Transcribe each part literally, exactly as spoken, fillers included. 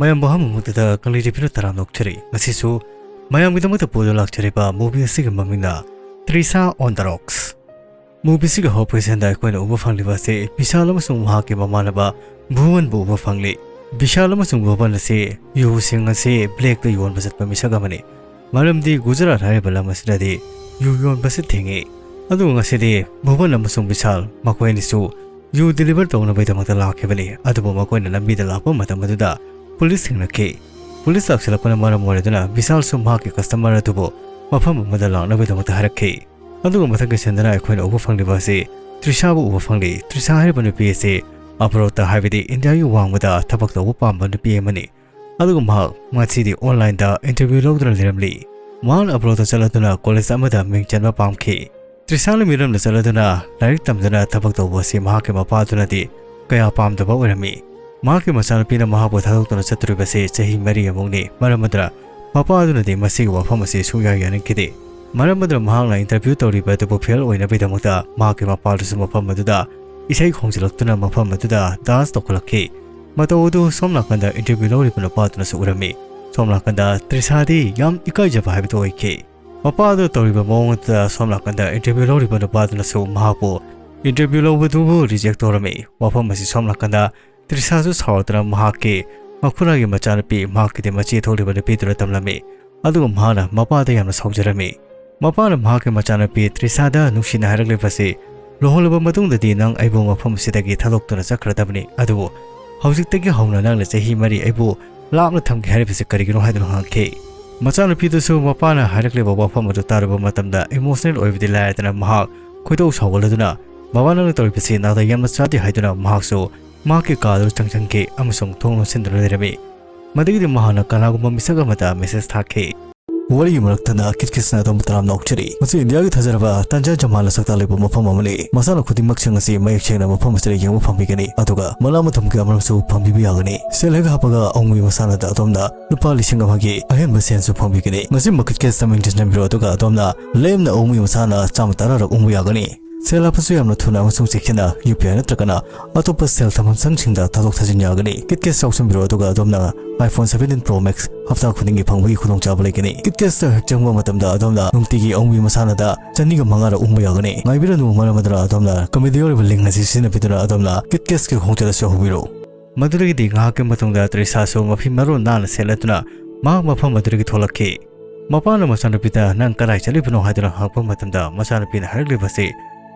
ꯃꯌꯥꯝꯕꯨ ꯑꯍꯥꯟꯕꯃꯛꯇꯗ ꯀꯪꯂꯩ ꯇꯤꯚꯤꯅ ꯇꯔꯥꯝꯅ ꯑꯣꯛꯆꯔꯤ꯫ ꯉꯁꯤꯁꯨ ꯃꯌꯥꯝꯒꯤꯗꯃꯛꯇ ꯄꯨꯗꯨꯅ ꯂꯥꯛꯆꯔꯤꯕ movie ꯑꯁꯤꯒꯤ ꯃꯃꯤꯡꯅ Trisha on the Rocks꯫ Movie ꯑꯁꯤꯒꯤ ꯍꯧꯔꯛꯄꯁꯤꯗ ꯑꯩꯈꯣꯏꯅ ꯎꯕ ꯐꯪꯂꯤꯕ ꯑꯁꯤ ꯕꯤꯁꯥꯜ ꯑꯃꯁꯨꯡ ꯃꯍꯥꯛꯀꯤ ꯃꯃꯥꯟꯅꯕ ꯚꯨꯕꯟꯕꯨ ꯎꯕ ꯐꯪꯂꯤ꯫ ꯕꯤꯁꯥꯜ ꯑꯃꯁꯨꯡ ꯚꯨꯕꯟ ꯑꯁꯤ ꯌꯨꯁꯤꯡ ꯑꯁꯤ blackꯇ ꯌꯣꯟꯕ ꯆꯠꯄ ꯃꯤꯁꯛ ꯑꯃꯅꯤ꯫ ꯃꯔꯝꯗꯤ ꯒꯨꯖꯔꯥꯠ ꯍꯥꯏꯔꯤꯕ ꯂꯝ ꯑꯁꯤꯗꯗꯤ ꯌꯨ ꯌꯣꯟꯕꯁꯤ ꯊꯤꯡꯏ꯫ ꯑꯗꯨꯒ ꯉꯁꯤꯗꯤ ꯚꯨꯕꯟ ꯑꯃꯁꯨꯡ ꯕꯤꯁꯥꯜ ꯃꯈꯣꯏ ꯑꯅꯤꯁꯨ ꯌꯨ deliver ꯇꯧꯅꯕꯒꯤꯗꯃꯛꯇ ꯂꯥꯛꯈꯤꯕꯅꯤ꯫ ꯑꯗꯨꯕꯨ ꯃꯈꯣꯏꯅ ꯂꯝꯕꯤꯗ ꯂꯥꯛꯄ ꯃꯇꯝ ꯑꯗꯨꯗ ꯄꯨꯂꯤꯁ ꯊꯦꯡꯅꯈꯤ꯫ ꯄꯨꯂꯤꯁ ꯂꯥꯛꯁꯤꯜꯂꯛꯄꯅ ꯃꯔꯝ ꯑꯣꯏꯔꯗꯨꯅ ꯕꯤꯁꯥꯜꯁꯨ ꯃꯍꯥꯛꯀꯤ customer ꯑꯗꯨꯕꯨ ꯃꯐꯝ ꯑꯃꯗ ꯂꯥꯛꯅꯕꯒꯤꯗꯃꯛꯇ ꯍꯥꯏꯔꯛꯈꯤ꯫ ꯑꯗꯨꯒ ꯃꯊꯪꯒꯤ ꯁꯤꯟꯗꯅ ꯑꯩꯈꯣꯏꯅ ꯎꯕ ꯐꯪꯂꯤꯕ ꯑꯁꯤ ꯇ꯭ꯔꯤꯁꯥꯕꯨ ꯎꯕ ꯐꯪꯂꯤ꯫ ꯇ꯭ꯔꯤꯁꯥ ꯍꯥꯏꯔꯤꯕ ꯅꯨꯄꯤ ꯑꯁꯤ ꯑꯕ꯭ꯔꯣꯠꯇ, ꯍꯥꯏꯕꯗꯤ ꯏꯟꯗꯤꯌꯥꯒꯤ ꯋꯥꯡꯃꯗ ꯊꯕꯛ ꯇꯧꯕ ꯄꯥꯝꯕ ꯅꯨꯄꯤ ꯑꯃꯅꯤ꯫ ꯑꯗꯨꯒ ꯃꯍꯥꯛ ꯉꯁꯤꯗꯤ online ꯗ interview ꯂꯧꯗꯨꯅ ꯂꯩꯔꯝꯂꯤ꯫ ꯃꯍꯥꯛꯅ ꯑꯕ꯭ꯔꯣꯠꯇ ꯆꯠꯂꯗꯨꯅ ꯀꯣꯂꯦꯖ ꯑꯃꯗ ꯃꯤꯡ ꯆꯟꯕ ꯄꯥꯝꯈꯤ꯫ ꯇ꯭ꯔꯤꯁꯥꯅ ꯃꯤꯔꯝꯗ ꯆꯠꯂꯗꯨꯅ ꯂꯥꯏꯔꯤꯛ ꯇꯝꯗꯨꯅ ꯊꯕꯛ ꯇꯧꯕ ꯑꯁꯤ ꯃꯍꯥꯛꯀꯤ ꯃꯄꯥꯗꯨꯅꯗꯤ ꯀꯌꯥ ꯄꯥꯝꯗꯕ ꯑꯣꯏꯔꯝꯃꯤ꯫ ꯃꯍꯥꯛꯀꯤ ꯃꯆꯥꯅꯨꯄꯤꯅ ꯃꯍꯥꯛꯄꯨ ꯊꯥꯗꯣꯛꯇꯨꯅ ꯆꯠꯇꯣꯔꯤꯕꯁꯤ ꯆꯍꯤ ꯃꯔꯤ ꯑꯃꯨꯛꯅꯤ꯫ ꯃꯔꯝ ꯑꯗꯨꯅ ꯃꯄꯥ ꯑꯗꯨꯅꯗꯤ ꯃꯁꯤꯒꯤ ꯋꯥꯐꯝ ꯑꯁꯤ ꯁꯨꯡꯌꯥ ꯌꯥꯅꯤꯡꯈꯤꯗꯦ꯫ ꯃꯔꯝ ꯑꯗꯨꯅ ꯃꯍꯥꯛꯅ interview ꯇꯧꯔꯤꯕ ꯑꯗꯨꯕꯨ fail ꯑꯣꯏꯅꯕꯒꯤꯗꯃꯛꯇ ꯃꯍꯥꯛꯀꯤ ꯃꯄꯥꯗꯨꯁꯨ ꯃꯐꯝ ꯑꯗꯨꯗ ꯏꯁꯩ ꯈꯣꯡꯖꯤꯜꯂꯛꯇꯨꯅ ꯃꯐꯝ ꯑꯗꯨꯗ dance ꯇꯧꯈꯠꯂꯛꯈꯤ꯫ ꯃꯇꯧ ꯑꯗꯨ ꯁꯣꯝ ꯅꯥꯀꯟꯗ interview ꯂꯧꯔꯤꯕ ꯅꯨꯄꯥꯗꯨꯅꯁꯨ ꯎꯔꯝꯃꯤ꯫ ꯁꯣꯝ ꯅꯥꯀꯟꯗ ꯇ꯭ꯔꯤꯁꯥꯗꯤ ꯌꯥꯝ ꯏꯀꯥꯏꯖꯕ ꯍꯥꯏꯕꯗꯨ ꯑꯣꯏꯈꯤ꯫ ꯃꯄꯥ ꯑꯗꯨꯅ ꯇꯧꯔꯤꯕ ꯃꯑꯣꯡ ꯑꯗꯨꯗ ꯁꯣꯝ ꯅꯥꯀꯟꯗ interview ꯂꯧꯔꯤꯕ ꯅꯨꯄꯥꯗꯨꯅꯁꯨ ꯃꯍꯥꯛꯄꯨ interview ꯂꯧꯕꯗꯨꯕꯨ reject ꯇꯧꯔꯝꯃꯤ꯫ ꯋꯥꯐꯝ ꯑꯁꯤ ꯁꯣꯝ ꯅꯥꯀꯟꯗ ꯇ꯭ꯔꯤꯁꯥꯁꯨ ꯁꯥꯎꯔꯛꯇꯨꯅ ꯃꯍꯥꯛꯀꯤ ꯃꯈꯨꯔꯥꯒꯤ ꯃꯆꯥꯅꯨꯄꯤ, ꯃꯍꯥꯛꯀꯤꯗꯤ ꯃꯆꯦ ꯊꯣꯛꯂꯤꯕ ꯅꯨꯄꯤꯗꯨꯗ ꯇꯝꯂꯝꯃꯤ꯫ ꯑꯗꯨꯒ ꯃꯍꯥꯛꯅ ꯃꯄꯥꯗ ꯌꯥꯝꯅ ꯁꯥꯎꯖꯔꯝꯃꯤ꯫ ꯃꯄꯥꯅ ꯃꯍꯥꯛꯀꯤ ꯃꯆꯥꯅꯨꯄꯤ ꯇ꯭ꯔꯤꯁꯥꯗ ꯅꯨꯡꯁꯤꯅ ꯍꯥꯏꯔꯛꯂꯤꯕꯁꯤ, "ꯂꯨꯍꯣꯡꯂꯕ ꯃꯇꯨꯡꯗꯗꯤ ꯅꯪ ꯑꯩꯕꯨ ꯃꯐꯝ ꯑꯁꯤꯗꯒꯤ ꯊꯥꯗꯣꯛꯇꯨꯅ ꯆꯠꯈ꯭ꯔꯗꯕꯅꯤ꯫ ꯑꯗꯨꯕꯨ ꯍꯧꯖꯤꯛꯇꯒꯤ ꯍꯧꯅ ꯅꯪꯅ ꯆꯍꯤ ꯃꯔꯤ ꯑꯩꯕꯨ ꯂꯥꯞꯅ ꯊꯝꯒꯦ ꯍꯥꯏꯔꯤꯕꯁꯤ ꯀꯔꯤꯒꯤꯅꯣ?" ꯍꯥꯏꯗꯨꯅ ꯍꯪꯉꯛꯈꯤ꯫ ꯃꯆꯥꯅꯨꯄꯤꯗꯨꯁꯨ ꯃꯄꯥꯅ ꯍꯥꯏꯔꯛꯂꯤꯕ ꯋꯥꯐꯝ ꯑꯗꯨ ꯇꯥꯔꯨꯕ ꯃꯇꯝꯗ emotional ꯑꯣꯏꯕꯗꯤ ꯂꯥꯏꯔꯗꯅ ꯃꯍꯥꯛ ꯈꯣꯏꯗꯧ ꯁꯥꯎꯒꯠꯂꯗꯨꯅ, "ꯕꯕꯥ, ꯅꯪꯅ ꯇꯧꯔꯤꯕꯁꯤ ꯅꯥꯗ ꯌꯥꯝꯅ ꯆꯥꯗꯦ" ꯍꯥꯏꯗꯨꯅ ꯃꯍꯥꯛꯁꯨ ꯃꯍꯥꯛꯀꯤ ꯀꯥꯗꯨꯗ ꯆꯪꯁꯤꯟꯈꯤ ꯑꯃꯁꯨꯡ ꯊꯣꯡ ꯂꯣꯟꯁꯤꯟꯗꯨꯅ ꯂꯩꯔꯝꯃꯤ꯫ ꯃꯗꯨꯒꯤꯗꯤ ꯃꯍꯥꯛꯅ ꯀꯅꯥꯒꯨꯝꯕ ꯃꯤꯁꯛ ꯑꯃꯗ message ꯊꯥꯈꯤ꯫ ꯋꯥꯔꯤꯒꯤ ꯃꯔꯛ ꯊꯠꯅ ꯀꯤꯠ ꯀꯤꯠꯁꯅ ꯑꯗꯣꯝꯕꯨ ꯇꯔꯥꯝꯅ ꯑꯣꯛꯆꯔꯤ꯫ ꯃꯁꯤ ꯏꯟꯗꯤꯌꯥꯒꯤ ꯊꯥꯖꯔꯕ ꯇꯟꯖꯥ ꯖꯃꯥꯟꯅ ꯁꯛꯇꯥꯛ ꯂꯩꯕ ꯃꯐꯝ ꯑꯃꯅꯤ꯫ ꯃꯁꯥꯟꯅ ꯈꯨꯗꯤꯡꯃꯛꯁꯤꯡ ꯑꯁꯤ ꯃꯌꯦꯛ ꯁꯦꯡꯅ ꯃꯐꯝ ꯑꯁꯤꯗ ꯌꯦꯡꯕ ꯐꯪꯕꯤꯒꯅꯤ, ꯑꯗꯨꯒ ꯃꯅꯥ ꯃꯊꯨꯝꯒꯤ ꯑꯃꯔꯝꯁꯨ ꯐꯪꯕꯤꯕ ꯌꯥꯒꯅꯤ꯫ ꯁꯦꯜ ꯍꯦꯛ ꯍꯥꯞꯄꯒ ꯑꯍꯣꯡꯕꯒꯤ ꯃꯁꯥꯟꯅꯗ ꯑꯗꯣꯝꯅ ꯂꯨꯄꯥ ꯂꯤꯁꯤꯡ ꯑꯃꯒꯤ ꯑꯍꯦꯟꯕ ꯁꯦꯟꯁꯨ ꯐꯪꯕꯤꯒꯅꯤ꯫ ꯃꯁꯤꯃꯛ ꯀꯤꯠ ꯀꯤꯠꯁꯇ ꯃꯤꯡ ꯆꯟꯁꯤꯟꯕꯤꯔꯣ, ꯑꯗꯨꯒ ꯑꯗꯣꯝꯅ ꯂꯦꯝꯅ ꯑꯍꯣꯡꯕꯒꯤ ꯃꯁꯥꯟꯅ ꯆꯥꯝꯃ ꯇꯔꯥꯔꯛ ꯎꯪꯕ ꯌꯥꯒꯅꯤ꯫ ꯁꯦꯜ ꯍꯥꯞꯄꯁꯨ ꯌꯥꯝꯅ ꯊꯨꯅ ꯑꯃꯁꯨꯡ ꯆꯦꯛꯁꯤꯟꯅ ꯌꯨ ꯄꯤ ꯑꯥꯏ ꯅꯠꯇ꯭ꯔꯒꯅ ꯑꯇꯣꯞꯄ ꯁꯦꯜ ꯊꯝꯐꯝꯁꯪꯁꯤꯡꯗ ꯊꯥꯗꯣꯛ ꯊꯥꯖꯤꯟ ꯌꯥꯒꯅꯤ꯫ KitKash ꯌꯥꯎꯁꯟꯕꯤꯔꯣ, ꯑꯗꯨꯒ ꯑꯗꯣꯝꯅ iPhone seventeen Pro Max ꯍꯞꯇꯥ ꯈꯨꯗꯤꯡꯒꯤ ꯐꯪꯕꯒꯤ ꯈꯨꯗꯣꯡꯆꯥꯕ ꯂꯩꯒꯅꯤ꯫ KitKash ꯇ ꯍꯦꯛ ꯆꯪꯕ ꯃꯇꯝꯗ ꯑꯗꯣꯝꯅ ꯅꯨꯡꯇꯤꯒꯤ ꯑꯎꯪꯕꯤ ꯃꯁꯥꯟꯅꯗ ꯆꯅꯤꯒ ꯃꯉꯥꯔꯛ ꯎꯪꯕ ꯌꯥꯒꯅꯤ꯫ ꯉꯥꯏꯕꯤꯔꯅꯨ, ꯃꯔꯝ ꯑꯗꯨꯅ ꯑꯗꯣꯝꯅ ꯀꯃꯦꯗꯤ ꯌꯥꯎꯔꯤꯕ ꯂꯤꯡ ꯑꯁꯤ ꯁꯤꯖꯤꯟꯅꯕꯤꯗꯨꯅ ꯑꯗꯣꯝꯅ KitKash ꯀꯤ ꯈꯣꯡꯆꯠ ꯑꯁꯤ ꯍꯧꯕꯤꯔꯣ꯫ ꯃꯗꯨꯗꯒꯤꯗꯤ ꯉꯥꯏꯍꯥꯛꯀꯤ ꯃꯇꯨꯡꯗ ꯇ꯭ꯔꯤꯁꯥꯁꯨ ꯃꯐꯤ ꯃꯔꯣꯟ ꯅꯥꯟꯅ ꯁꯦꯠꯂꯗꯨꯅ ꯃꯍꯥꯛ ꯃꯐꯝ ꯑꯗꯨꯗꯒꯤ ꯊꯣꯛꯂꯛꯈꯤ꯫ ꯃꯄꯥꯅ ꯃꯆꯥꯅꯨꯄꯤꯗ "ꯅꯪ ꯀꯗꯥꯏ ꯆꯠꯂꯤꯕꯅꯣ?" ꯍꯥꯏꯗꯨꯅ ꯍꯪꯂꯛꯄ ꯃꯇꯝꯗ, ꯃꯆꯥꯅꯨꯄꯤꯅ ꯍꯥꯏꯔꯛꯂꯤꯕꯁꯤ,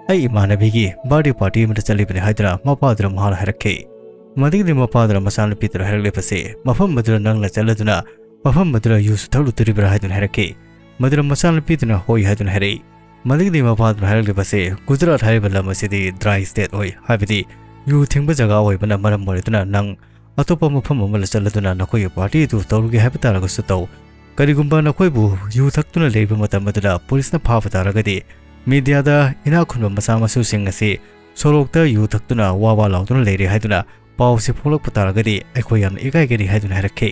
"ꯑꯩ ꯏꯃꯥꯟꯅꯕꯤꯒꯤ birthday party ꯑꯃꯗ ꯆꯠꯂꯤꯕꯅꯤ" ꯍꯥꯏꯗꯨꯅ ꯃꯄꯥꯗꯨꯅ ꯃꯍꯥꯛꯅ ꯍꯥꯏꯔꯛꯈꯤ꯫ ꯃꯗꯨꯒꯤꯗꯤ ꯃꯄꯥꯗꯨꯅ ꯃꯆꯥꯅꯨꯄꯤꯗꯨꯗ ꯍꯥꯏꯔꯛꯂꯤꯕꯁꯤ, "ꯃꯐꯝ ꯑꯗꯨꯗ ꯅꯪꯅ ꯆꯠꯂꯗꯨꯅ ꯃꯐꯝ ꯑꯗꯨꯗ ꯌꯨꯁꯨ ꯊꯛꯂꯨꯗꯣꯔꯤꯕ꯭ꯔꯥ?" ꯍꯥꯏꯗꯨꯅ ꯍꯥꯏꯔꯛꯈꯤ꯫ ꯃꯗꯨꯗ ꯃꯆꯥꯅꯨꯄꯤꯗꯨꯅ "ꯍꯣꯏ" ꯍꯥꯏꯗꯨꯅ ꯍꯥꯏꯔꯛꯏ꯫ ꯃꯗꯨꯒꯤꯗꯤ ꯃꯄꯥꯗꯨꯅ ꯍꯥꯏꯔꯛꯂꯤꯕꯁꯤ, "ꯒꯨꯖꯔꯥꯠ ꯍꯥꯏꯔꯤꯕ ꯂꯝ ꯑꯁꯤꯗꯤ dry state ꯑꯣꯏ, ꯍꯥꯏꯕꯗꯤ ꯌꯨ ꯊꯤꯡꯕ ꯖꯒꯥ ꯑꯣꯏꯕꯅ ꯃꯔꯝ ꯑꯣꯏꯔꯗꯨꯅ ꯅꯪ ꯑꯇꯣꯞꯄ ꯃꯐꯝ ꯑꯃꯗ ꯆꯠꯂꯗꯨꯅ ꯅꯈꯣꯏꯒꯤ party ꯑꯗꯨ ꯇꯧꯔꯨꯒꯦ ꯍꯥꯏꯕ ꯇꯥꯔꯒꯁꯨ ꯇꯧ꯫ ꯀꯔꯤꯒꯨꯝꯕ ꯅꯈꯣꯏꯕꯨ ꯌꯨ ꯊꯛꯇꯨꯅ ꯂꯩꯕ ꯃꯇꯝ ꯑꯗꯨꯗ ꯄꯨꯂꯤꯁꯅ ꯐꯥꯕ ꯇꯥꯔꯒꯗꯤ, ꯃꯤꯗꯤꯌꯥꯗ ꯏꯅꯥꯛ ꯈꯨꯟꯕ ꯃꯆꯥ ꯃꯁꯨꯁꯤꯡ ꯑꯁꯤ ꯁꯣꯔꯣꯛꯇ ꯌꯨ ꯊꯛꯇꯨꯅ ꯋꯥ ꯋꯥ ꯂꯥꯎꯗꯨꯅ ꯂꯩꯔꯦ ꯍꯥꯏꯗꯨꯅ ꯄꯥꯎꯁꯤ ꯐꯣꯡꯂꯛꯄ ꯇꯥꯔꯒꯗꯤ ꯑꯩꯈꯣꯏ ꯌꯥꯝꯅ ꯏꯀꯥꯏꯒꯅꯤ" ꯍꯥꯏꯗꯨꯅ ꯍꯥꯏꯔꯛꯈꯤ꯫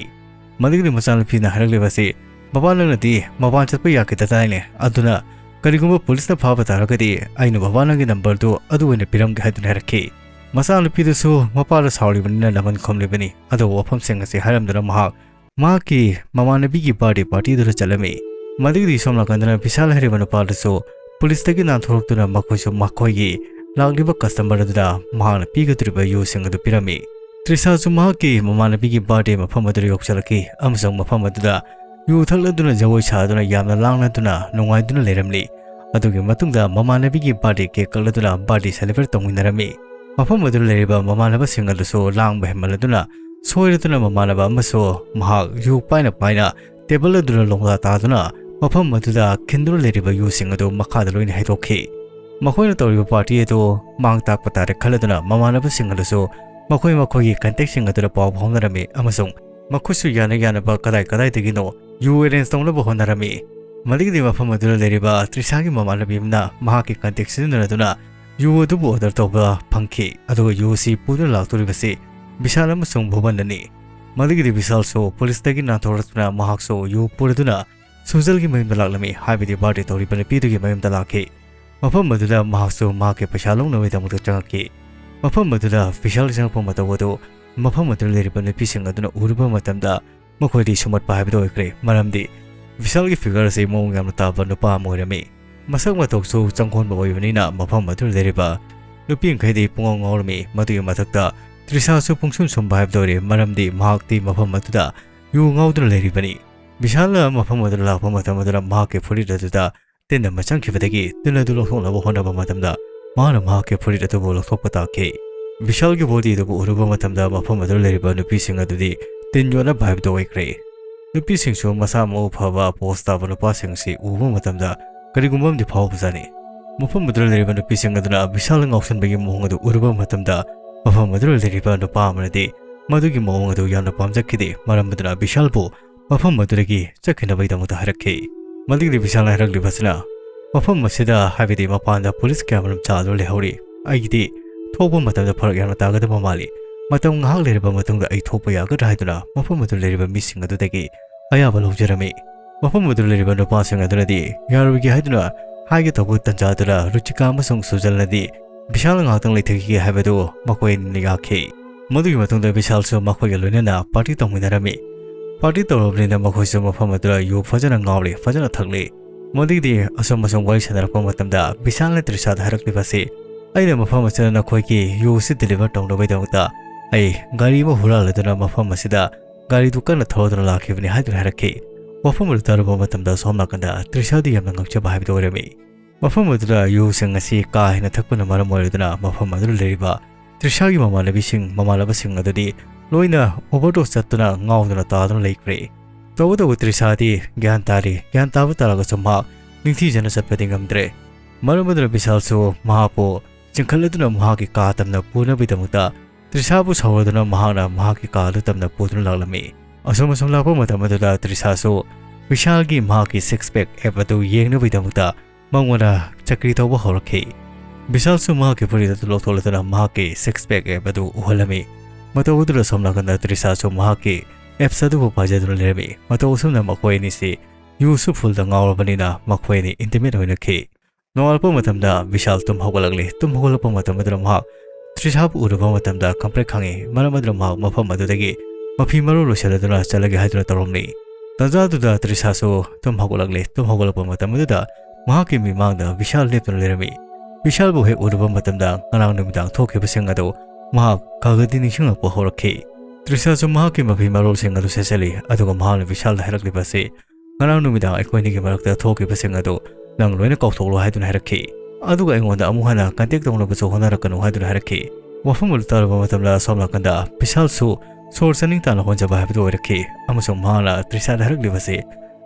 ꯃꯗꯨꯒꯤꯗꯤ ꯃꯆꯥꯅꯨꯄꯤꯅ ꯍꯥꯏꯔꯛꯂꯤꯕꯁꯤ, "ꯕꯕꯥ, ꯅꯪꯅꯗꯤ ꯃꯄꯥꯟ ꯆꯠꯄ ꯌꯥꯈꯤꯗꯗꯥꯏꯅꯦ? ꯑꯗꯨꯅ ꯀꯔꯤꯒꯨꯝꯕ ꯄꯨꯂꯤꯁꯅ ꯐꯥꯕ ꯇꯥꯔꯒꯗꯤ ꯑꯩꯅ ꯕꯕꯥ ꯅꯪꯒꯤ number ꯗꯨ ꯑꯗꯨ ꯑꯣꯏꯅ ꯄꯤꯔꯝꯒꯦ" ꯍꯥꯏꯗꯨꯅ ꯍꯥꯏꯔꯛꯈꯤ꯫ ꯃꯆꯥꯅꯨꯄꯤꯗꯨꯁꯨ ꯃꯄꯥꯗ ꯁꯥꯎꯔꯤꯕꯅꯤꯅ ꯂꯃꯟ ꯈꯨꯝꯂꯤꯕꯅꯤ꯫ ꯑꯗꯨꯕꯨ ꯋꯥꯐꯝꯁꯤꯡ ꯑꯁꯤ ꯍꯥꯏꯔꯝꯗꯅ ꯃꯍꯥꯛ ꯃꯍꯥꯛꯀꯤ ꯃꯃꯥꯟꯅꯕꯤꯒꯤ birthday party ꯗꯨꯗ ꯆꯠꯂꯝꯃꯤ꯫ ꯃꯗꯨꯒꯤꯗꯤ ꯁꯣꯝ ꯅꯥꯀꯟꯗꯅ ꯕꯤꯁꯥꯜ ꯍꯥꯏꯔꯤꯕ ꯅꯨꯄꯥꯗꯨꯁꯨ ꯄꯨꯂꯤꯁꯇꯒꯤ ꯅꯥꯟꯊꯣꯔꯛꯇꯨꯅ ꯃꯈꯣꯏꯁꯨ ꯃꯈꯣꯏꯒꯤ ꯂꯥꯛꯂꯤꯕ customer ꯑꯗꯨꯗ ꯃꯍꯥꯛꯅ ꯄꯤꯒꯗꯧꯔꯤꯕ ꯌꯨꯁꯤꯡ ꯑꯗꯨ ꯄꯤꯔꯝꯃꯤ꯫ ꯇ꯭ꯔꯤꯁꯥꯁꯨ ꯃꯍꯥꯛꯀꯤ ꯃꯃꯥꯟꯅꯕꯤꯒꯤ birthday ꯃꯐꯝ ꯑꯗꯨꯗ ꯌꯧꯁꯤꯜꯂꯛꯈꯤ ꯑꯃꯁꯨꯡ ꯃꯐꯝ ꯑꯗꯨꯗ ꯌꯨ ꯊꯛꯂꯗꯨꯅ ꯖꯒꯣꯏ ꯁꯥꯗꯨꯅ ꯌꯥꯝꯅ ꯂꯥꯡꯂꯗꯨꯅ ꯅꯨꯡꯉꯥꯏꯗꯨꯅ ꯂꯩꯔꯝꯂꯤ꯫ ꯑꯗꯨꯒꯤ ꯃꯇꯨꯡꯗ ꯃꯃꯥꯟꯅꯕꯤꯒꯤ birthday cake ꯀꯛꯂꯗꯨꯅ birthday celebrate ꯇꯧꯃꯤꯟꯅꯔꯝꯃꯤ꯫ ꯃꯐꯝ ꯑꯗꯨꯗ ꯂꯩꯔꯤꯕ ꯃꯃꯥꯟꯅꯕꯁꯤꯡ ꯑꯗꯨꯁꯨ ꯂꯥꯡꯕ ꯍꯦꯟꯃꯟꯂꯗꯨꯅ ꯁꯣꯏꯔꯗꯨꯅ ꯃꯃꯥꯟꯅꯕ ꯑꯃꯁꯨ ꯃꯍꯥꯛ ꯌꯨ ꯄꯥꯏꯅ ꯄꯥꯏꯅ table ꯑꯗꯨꯗ ꯂꯣꯡꯗꯥ ꯇꯥꯗꯨꯅ ꯃꯐꯝ ꯑꯗꯨꯗ ꯈꯤꯟꯗꯨꯅ ꯂꯩꯔꯤꯕ ꯌꯨꯁꯤꯡ ꯑꯗꯨ ꯃꯈꯥꯗ ꯂꯣꯏꯅ ꯍꯩꯗꯣꯛꯈꯤ꯫ ꯃꯈꯣꯏꯅ ꯇꯧꯔꯤꯕ party ꯑꯗꯨ ꯃꯥꯡ ꯇꯥꯛꯄ ꯇꯥꯔꯦ ꯈꯜꯂꯗꯨꯅ ꯃꯃꯥꯟꯅꯕꯁꯤꯡ ꯑꯗꯨꯁꯨ ꯃꯈꯣꯏ ꯃꯈꯣꯏꯒꯤ contactꯁꯤꯡ ꯑꯗꯨꯗ ꯄꯥꯎ ꯐꯥꯎꯅꯔꯝꯃꯤ ꯑꯃꯁꯨꯡ ꯃꯈꯣꯏꯁꯨ ꯌꯥꯅ ꯌꯥꯅꯕ ꯀꯗꯥꯏ ꯀꯗꯥꯏꯗꯒꯤꯅꯣ ꯌꯨ arrange ꯇꯧꯅꯕ ꯍꯣꯠꯅꯔꯝꯃꯤ꯫ ꯃꯗꯨꯒꯤꯗꯤ ꯃꯐꯝ ꯑꯗꯨꯗ ꯂꯩꯔꯤꯕ ꯇ꯭ꯔꯤꯁꯥꯒꯤ ꯃꯃꯥꯟꯅꯕꯤ ꯑꯃꯅ ꯃꯍꯥꯛꯀꯤ contact ꯁꯤꯖꯤꯟꯅꯗꯨꯅ ꯌꯨ ꯑꯗꯨꯕꯨ order ꯇꯧꯕ ꯐꯪꯈꯤ, ꯑꯗꯨꯒ ꯌꯨ ꯑꯁꯤ ꯄꯨꯗꯨꯅ ꯂꯥꯛꯇꯣꯔꯤꯕꯁꯤ ꯕꯤꯁꯥꯜ ꯑꯃꯁꯨꯡ ꯚꯨꯕꯟꯅꯅꯤ꯫ ꯃꯗꯨꯒꯤꯗꯤ ꯕꯤꯁꯥꯜꯁꯨ ꯄꯨꯂꯤꯁꯇꯒꯤ ꯅꯥꯟꯊꯣꯔꯛꯇꯨꯅ ꯃꯍꯥꯛꯁꯨ ꯌꯨ ꯄꯨꯔꯗꯨꯅ ꯁꯨꯖꯜꯒꯤ ꯃꯌꯨꯝꯗ ꯂꯥꯛꯂꯝꯃꯤ, ꯍꯥꯏꯕꯗꯤ birthday ꯇꯧꯔꯤꯕ ꯅꯨꯄꯤꯗꯨꯒꯤ ꯃꯌꯨꯝꯗ ꯂꯥꯛꯈꯤ꯫ ꯃꯐꯝ ꯑꯗꯨꯗ ꯃꯍꯥꯛꯁꯨ ꯃꯍꯥꯛꯀꯤ ꯄꯩꯁꯥ ꯂꯧꯅꯕꯒꯤꯗꯃꯛꯇ ꯆꯪꯉꯛꯈꯤ꯫ ꯃꯐꯝ ꯑꯗꯨꯗ ꯕꯤꯁꯥꯜ ꯆꯪꯉꯛꯄ ꯃꯇꯧ ꯑꯗꯨ ꯃꯐꯝ ꯑꯗꯨꯗ ꯂꯩꯔꯤꯕ ꯅꯨꯄꯤꯁꯤꯡ ꯑꯗꯨꯅ ꯎꯔꯨꯕ ꯃꯇꯝꯗ ꯃꯈꯣꯏꯗꯤ ꯁꯨꯝꯍꯠꯄ ꯍꯥꯏꯕꯗꯨ ꯑꯣꯏꯈ꯭ꯔꯦ, ꯃꯔꯝꯗꯤ ꯕꯤꯁꯥꯜꯒꯤ figure ꯑꯁꯤ ꯃꯑꯣꯡ ꯌꯥꯝꯅ ꯇꯥꯕ ꯅꯨꯄꯥ ꯑꯃ ꯑꯣꯏꯔꯝꯃꯤ꯫ ꯃꯁꯛ ꯃꯇꯧꯁꯨ ꯆꯪꯈꯣꯟꯕ ꯑꯣꯏꯕꯅꯤꯅ ꯃꯐꯝ ꯑꯗꯨꯗ ꯂꯩꯔꯤꯕ ꯅꯨꯄꯤꯈꯩꯗꯤ ꯄꯨꯡꯉꯥꯎ ꯉꯥꯎꯔꯝꯃꯤ꯫ ꯃꯗꯨꯒꯤ ꯃꯊꯛꯇ ꯇ꯭ꯔꯤꯁꯥꯁꯨ ꯄꯨꯡꯁꯨꯝ ꯁꯨꯝꯕ ꯍꯥꯏꯕꯗꯨ ꯑꯣꯏꯔꯦ, ꯃꯔꯝꯗꯤ ꯃꯍꯥꯛꯇꯤ ꯃꯐꯝ ꯑꯗꯨꯗ ꯌꯨ ꯉꯥꯎꯗꯨꯅ ꯂꯩꯔꯤꯕꯅꯤ꯫ ꯕꯤꯁꯥꯜꯅ ꯃꯐꯝ ꯑꯗꯨꯗ ꯂꯥꯛꯄ ꯃꯇꯝ ꯑꯗꯨꯗ ꯃꯍꯥꯛꯀꯤ ꯐꯨꯔꯤꯠ ꯑꯗꯨꯗ ꯇꯤꯟ ꯑꯃ ꯆꯪꯈꯤꯕꯗꯒꯤ ꯇꯤꯟ ꯑꯗꯨ ꯂꯧꯊꯣꯛꯅꯕ ꯍꯣꯠꯅꯕ ꯃꯇꯝꯗ ꯃꯍꯥꯛꯅ ꯃꯍꯥꯛꯀꯤ ꯐꯨꯔꯤꯠ ꯑꯗꯨꯕꯨ ꯂꯧꯊꯣꯛꯄ ꯇꯥꯈꯤ꯫ ꯕꯤꯁꯥꯜꯒꯤ body ꯑꯗꯨꯕꯨ ꯎꯔꯨꯕ ꯃꯇꯝꯗ ꯃꯐꯝ ꯑꯗꯨꯗ ꯂꯩꯔꯤꯕ ꯅꯨꯄꯤꯁꯤꯡ ꯑꯗꯨꯗꯤ ꯇꯤꯟ ꯌꯣꯠꯅꯕ ꯍꯥꯏꯕꯗꯨ ꯑꯣꯏꯈ꯭ꯔꯦ꯫ ꯅꯨꯄꯤꯁꯤꯡꯁꯨ ꯃꯁꯥ ꯃꯎ ꯐꯕ posh ꯇꯥꯕ ꯅꯨꯄꯥꯁꯤꯡꯁꯤ ꯎꯕ ꯃꯇꯝꯗ ꯀꯔꯤꯒꯨꯝꯕ ꯑꯃꯗꯤ ꯐꯥꯎꯕꯖꯥꯠꯅꯤ꯫ ꯃꯐꯝ ꯑꯗꯨꯗ ꯂꯩꯔꯤꯕ ꯅꯨꯄꯤꯁꯤꯡ ꯑꯗꯨꯅ ꯕꯤꯁꯥꯜ ꯉꯥꯎꯁꯟꯕꯒꯤ ꯃꯑꯣꯡ ꯑꯗꯨ ꯎꯔꯨꯕ ꯃꯇꯝꯗ ꯃꯐꯝ ꯑꯗꯨꯗ ꯂꯩꯔꯤꯕ ꯅꯨꯄꯥ ꯑꯃꯅꯗꯤ ꯃꯗꯨꯒꯤ ꯃꯑꯣꯡ ꯑꯗꯨ ꯌꯥꯝꯅ ꯄꯥꯝꯖꯈꯤꯗꯦ, ꯃꯔꯝ ꯑꯗꯨꯅ ꯕꯤꯁꯥꯜꯕꯨ ꯃꯐꯝ ꯑꯗꯨꯗꯒꯤ ꯆꯠꯈꯤꯅꯕꯒꯤꯗꯃꯛꯇ ꯍꯥꯏꯔꯛꯈꯤ꯫ ꯃꯗꯨꯒꯤꯗꯤ ꯕꯤꯁꯥꯜꯅ ꯍꯥꯏꯔꯛꯂꯤꯕꯁꯤꯅ, "ꯃꯐꯝ ꯑꯁꯤꯗ, ꯍꯥꯏꯕꯗꯤ ꯃꯄꯥꯟꯗ ꯄꯨꯂꯤꯁ ꯀꯌꯥꯃꯔꯨꯝ ꯆꯥꯗꯨꯅ ꯂꯩꯍꯧꯔꯤ꯫ ꯑꯩꯒꯤꯗꯤ ꯊꯣꯛꯄ ꯃꯇꯝꯗ ꯐꯔꯛ ꯌꯥꯝꯅ ꯇꯥꯒꯗꯕ ꯃꯥꯜꯂꯤ꯫ ꯃꯇꯝ ꯉꯥꯏꯍꯥꯛ ꯂꯩꯔꯕ ꯃꯇꯨꯡꯗ ꯑꯩ ꯊꯣꯛꯄ ꯌꯥꯒꯗ꯭ꯔꯥ?" ꯍꯥꯏꯗꯨꯅ ꯃꯐꯝ ꯑꯗꯨ ꯂꯩꯔꯤꯕ ꯃꯤꯁꯤꯡ ꯑꯗꯨꯗꯒꯤ ꯑꯌꯥꯕ ꯂꯧꯖꯔꯝꯃꯤ꯫ ꯃꯐꯝ ꯑꯗꯨ ꯂꯩꯔꯤꯕ ꯅꯨꯄꯥꯁꯤꯡ ꯑꯗꯨꯅꯗꯤ ꯌꯥꯔꯣꯏꯒꯦ ꯍꯥꯏꯗꯨꯅ ꯍꯥꯏꯒꯦ ꯇꯧꯕ ꯇꯟꯖꯥꯗꯨꯗ ꯔꯨꯆꯤꯀꯥ ꯑꯃꯁꯨꯡ ꯁꯨꯖꯜꯅꯗꯤ ꯕꯤꯁꯥꯜ ꯉꯥꯏꯍꯥꯛꯇꯪ ꯂꯩꯊꯈꯤꯒꯦ ꯍꯥꯏꯕꯗꯨ ꯃꯈꯣꯏ ꯑꯅꯤꯅ ꯌꯥꯈꯤ꯫ ꯃꯗꯨꯒꯤ ꯃꯇꯨꯡꯗ ꯕꯤꯁꯥꯜꯁꯨ ꯃꯈꯣꯏꯒ ꯂꯣꯏꯅꯅ party ꯇꯧꯃꯤꯟꯅꯔꯝꯃꯤ꯫ Party ꯇꯧꯔꯕꯅꯤꯅ ꯃꯈꯣꯏꯁꯨ ꯃꯐꯝ ꯑꯗꯨꯗ ꯌꯨ ꯐꯖꯅ ꯉꯥꯎꯔꯤ, ꯐꯖꯅ ꯊꯛꯂꯤ꯫ ꯃꯗꯨꯒꯤꯗꯤ ꯑꯁꯨꯝ ꯑꯁꯨꯝ ꯋꯥꯔꯤ ꯁꯥꯟꯅꯔꯛꯄ ꯃꯇꯝꯗ ꯕꯤꯁꯥꯜꯅ ꯇ꯭ꯔꯤꯁꯥꯗ ꯍꯥꯏꯔꯛꯂꯤꯕ ꯑꯁꯤ, "ꯑꯩꯅ ꯃꯐꯝ ꯑꯁꯤꯗ ꯅꯈꯣꯏꯒꯤ ꯌꯨ ꯑꯁꯤ deliver ꯇꯧꯅꯕꯒꯤꯗꯃꯛꯇ ꯑꯩ ꯒꯥꯔꯤ ꯑꯃ ꯍꯨꯔꯥꯜꯂꯗꯨꯅ ꯃꯐꯝ ꯑꯁꯤꯗ ꯒꯥꯔꯤꯗꯨ ꯀꯟꯅ ꯊꯧꯗꯨꯅ ꯂꯥꯛꯈꯤꯕꯅꯤ" ꯍꯥꯏꯗꯨꯅ ꯍꯥꯏꯔꯛꯈꯤ꯫ ꯋꯥꯐꯝ ꯑꯗꯨ ꯇꯥꯔꯨꯕ ꯃꯇꯝꯗ ꯁꯣꯝ ꯅꯥꯀꯟꯗ ꯇ꯭ꯔꯤꯁꯥꯗꯤ ꯌꯥꯝꯅ ꯉꯛꯆꯕ ꯍꯥꯏꯕꯗꯨ ꯑꯣꯏꯔꯝꯃꯤ꯫ ꯃꯐꯝ ꯑꯗꯨꯗ ꯌꯨꯁꯤꯡ ꯑꯁꯤ ꯀꯥ ꯍꯦꯟꯅ ꯊꯛꯄꯅ ꯃꯔꯝ ꯑꯣꯏꯔꯗꯨꯅ ꯃꯐꯝ ꯑꯗꯨꯗ ꯂꯩꯔꯤꯕ ꯇ꯭ꯔꯤꯁꯥꯒꯤ ꯃꯃꯥꯟꯅꯕꯤꯁꯤꯡ, ꯃꯃꯥꯟꯅꯕꯁꯤꯡ ꯑꯗꯨꯗꯤ ꯂꯣꯏꯅ overdose ꯆꯠꯇꯨꯅ ꯉꯥꯎꯗꯨꯅ ꯇꯥꯗꯨꯅ ꯂꯩꯈ꯭ꯔꯦ꯫ ꯇꯧꯕꯇꯕꯨ ꯇ꯭ꯔꯤꯁꯥꯗꯤ ꯒ꯭ꯌꯥꯟ ꯇꯥꯔꯤ꯫ ꯒ꯭ꯌꯥꯟ ꯇꯥꯕ ꯇꯥꯔꯒꯁꯨ ꯃꯍꯥꯛ ꯅꯤꯡꯊꯤꯖꯅ ꯆꯠꯄꯗꯤ ꯉꯝꯗ꯭ꯔꯦ꯫ ꯃꯔꯝ ꯑꯗꯨꯅ ꯕꯤꯁꯥꯜꯁꯨ ꯃꯍꯥꯛꯄꯨ ꯆꯤꯡꯈꯠꯂꯗꯨꯅ ꯃꯍꯥꯛꯀꯤ ꯀꯥ ꯇꯝꯅ ꯄꯨꯅꯕꯒꯤꯗꯃꯛꯇ ꯇ꯭ꯔꯤꯁꯥꯕꯨ ꯁꯥꯎꯔꯗꯨꯅ ꯃꯍꯥꯛꯅ ꯃꯍꯥꯛꯀꯤ ꯀꯥ ꯑꯗꯨ ꯇꯝꯅ ꯄꯨꯗꯨꯅ ꯂꯥꯛꯂꯝꯃꯤ꯫ ꯑꯁꯨꯝ ꯑꯁꯨꯝ ꯂꯥꯛꯄ ꯃꯇꯝ ꯑꯗꯨꯗ ꯇ꯭ꯔꯤꯁꯥꯁꯨ ꯕꯤꯁꯥꯜꯒꯤ ꯃꯍꯥꯛꯀꯤ six pack app ꯑꯗꯨ ꯌꯦꯡꯅꯕꯒꯤꯗꯃꯛꯇ ꯃꯉꯣꯟꯗ ꯆꯀ꯭ꯔꯤ ꯇꯧꯕ ꯍꯧꯔꯛꯈꯤ꯫ ꯕꯤꯁꯥꯜꯁꯨ ꯃꯍꯥꯛꯀꯤ ꯐꯨꯔꯤꯠ ꯑꯗꯨ ꯂꯧꯊꯣꯛꯂꯗꯨꯅ ꯃꯍꯥꯛꯀꯤ six pack app ꯑꯗꯨ ꯎꯍꯜꯂꯝꯃꯤ꯫ ꯃꯇꯧ ꯑꯗꯨꯗ ꯁꯣꯝ ꯅꯥꯀꯟꯗ ꯇ꯭ꯔꯤꯁꯥꯁꯨ ꯃꯍꯥꯛꯀꯤ apps ꯑꯗꯨꯕꯨ ꯄꯥꯏꯖꯗꯨꯅ ꯂꯩꯔꯝꯃꯤ꯫ ꯃꯇꯧ ꯑꯁꯨꯝꯅ ꯃꯈꯣꯏ ꯑꯅꯤꯁꯤ ꯌꯨꯁꯨ fullꯗ ꯉꯥꯎꯔꯕꯅꯤꯅ ꯃꯈꯣꯏ ꯑꯅꯤ intimate ꯑꯣꯏꯅꯈꯤ꯫ ꯅꯣꯡꯉꯥꯜꯂꯛꯄ ꯃꯇꯝꯗ ꯕꯤꯁꯥꯜ ꯇꯨꯝ ꯍꯧꯒꯠꯂꯛꯂꯤ꯫ ꯇꯨꯝ ꯍꯧꯒꯠꯂꯛꯄ ꯃꯇꯝ ꯑꯗꯨꯗ ꯃꯍꯥꯛ ꯇ꯭ꯔꯤꯁꯥꯕꯨ ꯎꯔꯨꯕ ꯃꯇꯝꯗ ꯈꯪꯄ꯭ꯔꯦꯛ ꯈꯪꯉꯤ, ꯃꯔꯝ ꯑꯗꯨꯅ ꯃꯍꯥꯛ ꯃꯐꯝ ꯑꯗꯨꯗꯒꯤ ꯃꯐꯤ ꯃꯔꯣꯜ ꯂꯣꯏꯁꯤꯜꯂꯗꯨꯅ ꯆꯠꯂꯒꯦ ꯍꯥꯏꯗꯨꯅ ꯇꯧꯔꯝꯂꯤ꯫ ꯇꯥꯟꯖꯥꯗꯨꯗ ꯇ꯭ꯔꯤꯁꯥꯁꯨ ꯇꯨꯝ ꯍꯧꯒꯠꯂꯛꯂꯤ꯫ ꯇꯨꯝ ꯍꯧꯒꯠꯂꯛꯄ ꯃꯇꯝ ꯑꯗꯨꯗ ꯃꯍꯥꯛꯀꯤ ꯃꯤꯠꯃꯥꯡꯗ ꯕꯤꯁꯥꯜ ꯂꯦꯞꯇꯨꯅ ꯂꯩꯔꯝꯃꯤ꯫ ꯕꯤꯁꯥꯜꯕꯨ ꯍꯦꯛ ꯎꯔꯨꯕ ꯃꯇꯝꯗ ꯉꯔꯥꯡ ꯅꯨꯃꯤꯗꯥꯡ ꯊꯣꯛꯈꯤꯕꯁꯤꯡ ꯑꯗꯨ ꯃꯍꯥꯛ ꯈꯒꯗꯤ ꯅꯤꯡꯁꯤꯡꯂꯛꯄ ꯍꯧꯔꯛꯈꯤ꯫ ꯇ꯭ꯔꯤꯁꯥꯁꯨ ꯃꯍꯥꯛꯀꯤ ꯃꯐꯤ ꯃꯔꯣꯜꯁꯤꯡ ꯑꯗꯨ ꯁꯦꯠꯆꯜꯂꯤ, ꯑꯗꯨꯒ ꯃꯍꯥꯛꯅ ꯕꯤꯁꯥꯜꯗ ꯍꯥꯏꯔꯛꯂꯤꯕ ꯑꯁꯤ, "ꯉꯔꯥꯡ ꯅꯨꯃꯤꯗꯥꯡ ꯑꯩꯈꯣꯏ ꯑꯅꯤꯒꯤ ꯃꯔꯛꯇ ꯊꯣꯛꯈꯤꯕꯁꯤꯡ ꯑꯗꯨ ꯅꯪ ꯂꯣꯏꯅ ꯀꯥꯎꯊꯣꯛꯂꯣ" ꯍꯥꯏꯗꯨꯅ ꯍꯥꯏꯔꯛꯈꯤ꯫ ꯑꯗꯨꯒ ꯑꯩꯉꯣꯟꯗ ꯑꯃꯨꯛ ꯍꯟꯅ ꯀꯟꯇꯦꯛ ꯇꯧꯅꯕꯁꯨ ꯍꯣꯠꯅꯔꯛꯀꯅꯨ ꯍꯥꯏꯗꯨꯅ ꯍꯥꯏꯔꯛꯈꯤ꯫ ꯋꯥꯐꯝ ꯑꯗꯨ ꯇꯥꯔꯨꯕ ꯃꯇꯝꯗ ꯑꯁꯣꯝ ꯅꯥꯀꯟꯗ ꯕꯤꯁꯥꯜꯁꯨ ꯁꯣꯔ ꯆꯥꯅꯤꯡ ꯇꯥꯅ ꯍꯣꯟꯖꯕ ꯍꯥꯏꯕꯗꯨ ꯑꯣꯏꯔꯛꯈꯤ, ꯑꯃꯁꯨꯡ ꯃꯍꯥꯛꯅ ꯇ꯭ꯔꯤꯁꯥꯗ ꯍꯥꯏꯔꯛꯂꯤꯕꯁꯤ,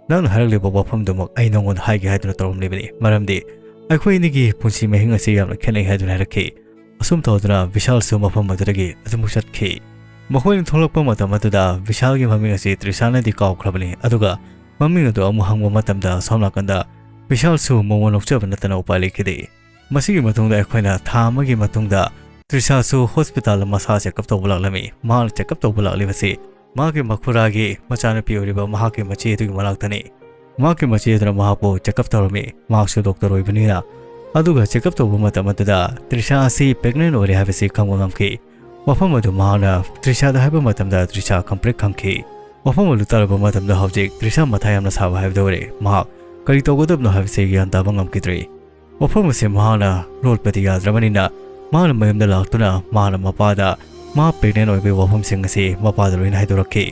"ꯅꯪꯅ ꯍꯥꯏꯔꯛꯂꯤꯕ ꯋꯥꯐꯝꯗꯨꯃꯛ ꯑꯩ ꯅꯉꯣꯟꯗ ꯍꯥꯏꯒꯦ ꯍꯥꯏꯗꯨꯅ ꯇꯧꯔꯝꯂꯤꯕꯅꯤ, ꯃꯔꯝꯗꯤ ꯑꯩꯈꯣꯏ ꯑꯅꯤꯒꯤ ꯄꯨꯟꯁꯤ ꯃꯍꯤꯡ ꯑꯁꯤ ꯌꯥꯝꯅ ꯈꯦꯠꯅꯩ" ꯍꯥꯏꯗꯨꯅ ꯍꯥꯏꯔꯛꯈꯤ꯫ ꯑꯁꯨꯝ ꯇꯧꯗꯨꯅ ꯕꯤꯁꯥꯜꯁꯨ ꯃꯐꯝ ꯑꯗꯨꯗꯒꯤ ꯑꯗꯨꯃꯛ ꯆꯠꯈꯤ꯫ ꯃꯈꯣꯏꯅ ꯊꯣꯛꯂꯛꯄ ꯃꯇꯝ ꯑꯗꯨꯗ ꯕꯤꯁꯥꯜꯒꯤ ꯃꯃꯤꯡ ꯑꯁꯤ ꯇ꯭ꯔꯤꯁꯥꯅꯗꯤ ꯀꯥꯎꯈ꯭ꯔꯕꯅꯤ, ꯑꯗꯨꯒ ꯃꯃꯤꯡ ꯑꯗꯨ ꯑꯃꯨꯛ ꯍꯪꯕ ꯃꯇꯝꯗ ꯁꯣꯝ ꯅꯥꯀꯟꯗ ꯕꯤꯁꯥꯜꯁꯨ ꯃꯉꯣꯟ ꯅꯣꯛꯆꯕ ꯅꯠꯇꯅ ꯎꯄꯥꯏ ꯂꯩꯈꯤꯗꯦ꯫ ꯃꯁꯤꯒꯤ ꯃꯇꯨꯡꯗ ꯑꯩꯈꯣꯏꯅ ꯊꯥ ꯑꯃꯒꯤ ꯃꯇꯨꯡꯗ ꯇ꯭ꯔꯤꯁꯥꯁꯨ ꯍꯣꯁꯄꯤꯇꯥꯜꯗ ꯃꯁꯥ ꯆꯦꯛꯑꯞ ꯇꯧꯕ ꯂꯥꯛꯂꯝꯃꯤ꯫ ꯃꯍꯥꯛꯅ ꯆꯦꯛꯑꯞ ꯇꯧꯕ ꯂꯥꯛꯂꯤꯕꯁꯤ ꯃꯍꯥꯛꯀꯤ ꯃꯈꯨꯔꯥꯒꯤ ꯃꯆꯥꯅꯨꯄꯤ ꯑꯣꯏꯔꯤꯕ ꯃꯍꯥꯛꯀꯤ ꯃꯆꯦ ꯑꯗꯨꯒꯤ ꯃꯅꯥꯛꯇꯅꯤ꯫ ꯃꯍꯥꯛꯀꯤ ꯃꯆꯦ ꯑꯗꯨꯅ ꯃꯍꯥꯛꯄꯨ ꯆꯦꯛꯑꯞ ꯇꯧꯔꯝꯃꯤ꯫ ꯃꯍꯥꯛꯁꯨ ꯗꯣꯛꯇꯔ ꯑꯣꯏꯕꯅꯤꯅ꯫ ꯑꯗꯨꯒ ꯆꯦꯛꯑꯞ ꯇꯧꯕ ꯃꯇꯝ ꯑꯗꯨꯗ ꯇ꯭ꯔꯤꯁꯥ ꯑꯁꯤ ꯄ꯭ꯔꯦꯒꯅꯦꯟ ꯑꯣꯏꯔꯦ ꯍꯥꯏꯕꯁꯤ ꯈꯪꯕ ꯉꯝꯈꯤ꯫ ꯋꯥꯐꯝ ꯑꯗꯨ ꯃꯍꯥꯛꯅ ꯇ꯭ꯔꯤꯁꯥꯗ ꯍꯥꯏꯕ ꯃꯇꯝꯗ ꯇ꯭ꯔꯤꯁꯥ ꯈꯪꯄ꯭ꯔꯦꯛ ꯈꯪꯈꯤ꯫ ꯋꯥꯐꯝ ꯑꯗꯨ ꯇꯥꯔꯕ ꯃꯇꯝꯗ ꯍꯧꯖꯤꯛ ꯇ꯭ꯔꯤꯁꯥ ꯃꯊꯥ ꯌꯥꯝꯅ ꯁꯥꯕ ꯍꯥꯏꯕꯗꯨ ꯑꯣꯏꯔꯦ꯫ ꯃꯍꯥꯛ ꯀꯔꯤ ꯇꯧꯒꯗꯕꯅꯣ ꯍꯥꯏꯕꯁꯤ ꯒ꯭ꯌꯥꯟ ꯇꯥꯕ ꯉꯝꯈꯤꯗ꯭ꯔꯦ꯫ ꯋꯥꯐꯝ ꯑꯁꯤ ꯃꯍꯥꯛꯅ ꯂꯣꯠꯄꯗꯤ ꯌꯥꯗ꯭ꯔꯕꯅꯤꯅ, ꯃꯍꯥꯛꯅ ꯃꯌꯨꯝꯗ ꯂꯥꯛꯇꯨꯅ ꯃꯍꯥꯛꯅ ꯃꯄꯥꯗ ꯃꯍꯥꯛ ꯄ꯭ꯔꯦꯒꯅꯦꯟ ꯑꯣꯏꯕꯒꯤ ꯋꯥꯐꯝꯁꯤꯡ ꯑꯁꯤ ꯃꯄꯥꯗ ꯂꯣꯏꯅ ꯍꯥꯏꯗꯣꯔꯛꯈꯤ꯫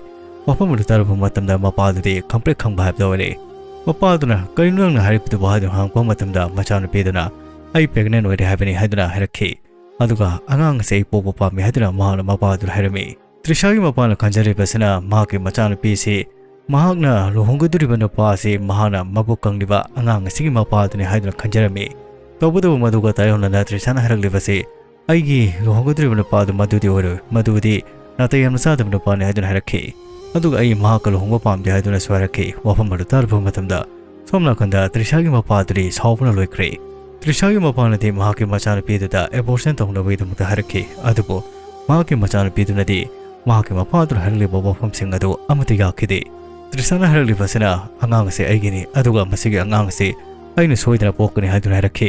ꯋꯥꯐꯝ ꯑꯗꯨ ꯇꯥꯔꯨꯕ ꯃꯇꯝꯗ ꯃꯄꯥꯗꯨꯗꯤ ꯈꯪꯄ꯭ꯔꯦꯛ ꯈꯪꯕ ꯍꯥꯏꯕꯗꯨ ꯑꯣꯏꯔꯦ꯫ ꯃꯄꯥꯗꯨꯅ, "ꯀꯔꯤꯅꯣ ꯅꯪꯅ ꯍꯥꯏꯔꯤꯕꯗꯨꯕꯨ?" ꯍꯥꯏꯗꯨꯅ ꯍꯪꯉꯛꯄ ꯃꯇꯝꯗ ꯃꯆꯥꯅꯨꯄꯤꯗꯨꯅ, "ꯑꯩ ꯄ꯭ꯔꯦꯒꯅꯦꯟ ꯑꯣꯏꯔꯦ ꯍꯥꯏꯕꯅꯤ" ꯍꯥꯏꯗꯨꯅ ꯍꯥꯏꯔꯛꯈꯤ꯫ ꯑꯗꯨꯒ ꯑꯉꯥꯡ ꯑꯁꯤ ꯑꯩ ꯄꯣꯛꯄ ꯄꯥꯝꯃꯤ ꯍꯥꯏꯗꯨꯅ ꯃꯍꯥꯛꯅ ꯃꯄꯥꯗꯨꯗ ꯍꯥꯏꯔꯝꯃꯤ꯫ ꯇ꯭ꯔꯤꯁꯥꯒꯤ ꯃꯄꯥꯅ ꯈꯟꯖꯔꯤꯕꯁꯤꯅ ꯃꯍꯥꯛꯀꯤ ꯃꯆꯥꯅꯨꯄꯤ ꯑꯁꯤ ꯃꯍꯥꯛꯅ ꯂꯨꯍꯣꯡꯒꯗꯧꯔꯤꯕ ꯅꯨꯄꯥ ꯑꯁꯤ ꯃꯍꯥꯛꯅ ꯃꯕꯨꯛ ꯀꯪꯂꯤꯕ ꯑꯉꯥꯡ ꯑꯁꯤꯒꯤ ꯃꯄꯥꯗꯨꯅꯤ ꯍꯥꯏꯗꯨꯅ ꯈꯟꯖꯔꯝꯃꯤ꯫ ꯇꯧꯕꯇꯕꯨ ꯃꯗꯨꯒ ꯇꯥꯏꯑꯣꯟꯅꯅ ꯇ꯭ꯔꯤꯁꯥꯅ ꯍꯥꯏꯔꯛꯂꯤꯕꯁꯤ, "ꯑꯩꯒꯤ ꯂꯨꯍꯣꯡꯒꯗꯧꯔꯤꯕ ꯅꯨꯄꯥ ꯑꯗꯨ ꯃꯗꯨꯗꯤ ꯑꯣꯏꯔꯣꯏ, ꯃꯗꯨꯗꯤ ꯅꯥꯇꯩ ꯌꯥꯝꯅ ꯆꯥꯗꯕ ꯅꯨꯄꯥꯅꯤ" ꯍꯥꯏꯗꯨꯅ ꯍꯥꯏꯔꯛꯈꯤ꯫ ꯑꯗꯨꯒ "ꯑꯩ ꯃꯍꯥꯛꯀ ꯂꯨꯍꯣꯡꯕ ꯄꯥꯝꯗꯦ" ꯍꯥꯏꯗꯨꯅꯁꯨ ꯍꯥꯏꯔꯛꯈꯤ꯫ ꯋꯥꯐꯝ ꯑꯗꯨ ꯇꯥꯔꯨꯕ ꯃꯇꯝꯗ ꯁꯣꯝ ꯅꯥꯀꯟꯗ ꯇ꯭ꯔꯤꯁꯥꯒꯤ ꯃꯄꯥꯗꯨꯗꯤ ꯁꯥꯎꯕꯅ ꯂꯣꯏꯈ꯭ꯔꯦ꯫ ꯇ꯭ꯔꯤꯁꯥꯒꯤ ꯃꯄꯥꯅꯗꯤ ꯃꯍꯥꯛꯀꯤ ꯃꯆꯥꯅꯨꯄꯤꯗꯨꯗ ꯑꯦꯕꯣꯔꯁꯟ ꯇꯧꯅꯕꯒꯤꯗꯃꯛꯇ ꯍꯥꯏꯔꯛꯈꯤ, ꯑꯗꯨꯕꯨ ꯃꯍꯥꯛꯀꯤ ꯃꯆꯥꯅꯨꯄꯤꯗꯨꯅꯗꯤ ꯃꯍꯥꯛꯀꯤ ꯃꯄꯥꯗꯨꯅ ꯍꯥꯏꯔꯛꯂꯤꯕ ꯋꯥꯐꯝꯁꯤꯡ ꯑꯗꯨ ꯑꯃꯠꯇ ꯌꯥꯈꯤꯗꯦ꯫ ꯇ꯭ꯔꯤꯁꯥꯅ ꯍꯥꯏꯔꯛꯂꯤꯕꯁꯤꯅ, "ꯑꯉꯥꯡ ꯑꯁꯤ ꯑꯩꯒꯤꯅꯤ, ꯑꯗꯨꯒ ꯃꯁꯤꯒꯤ ꯑꯉꯥꯡ ꯑꯁꯤ ꯑꯩꯅ ꯁꯣꯏꯗꯅ ꯄꯣꯛꯀꯅꯤ ꯍꯥꯏꯗꯨꯅ ꯍꯥꯏꯔꯛꯈꯤ꯫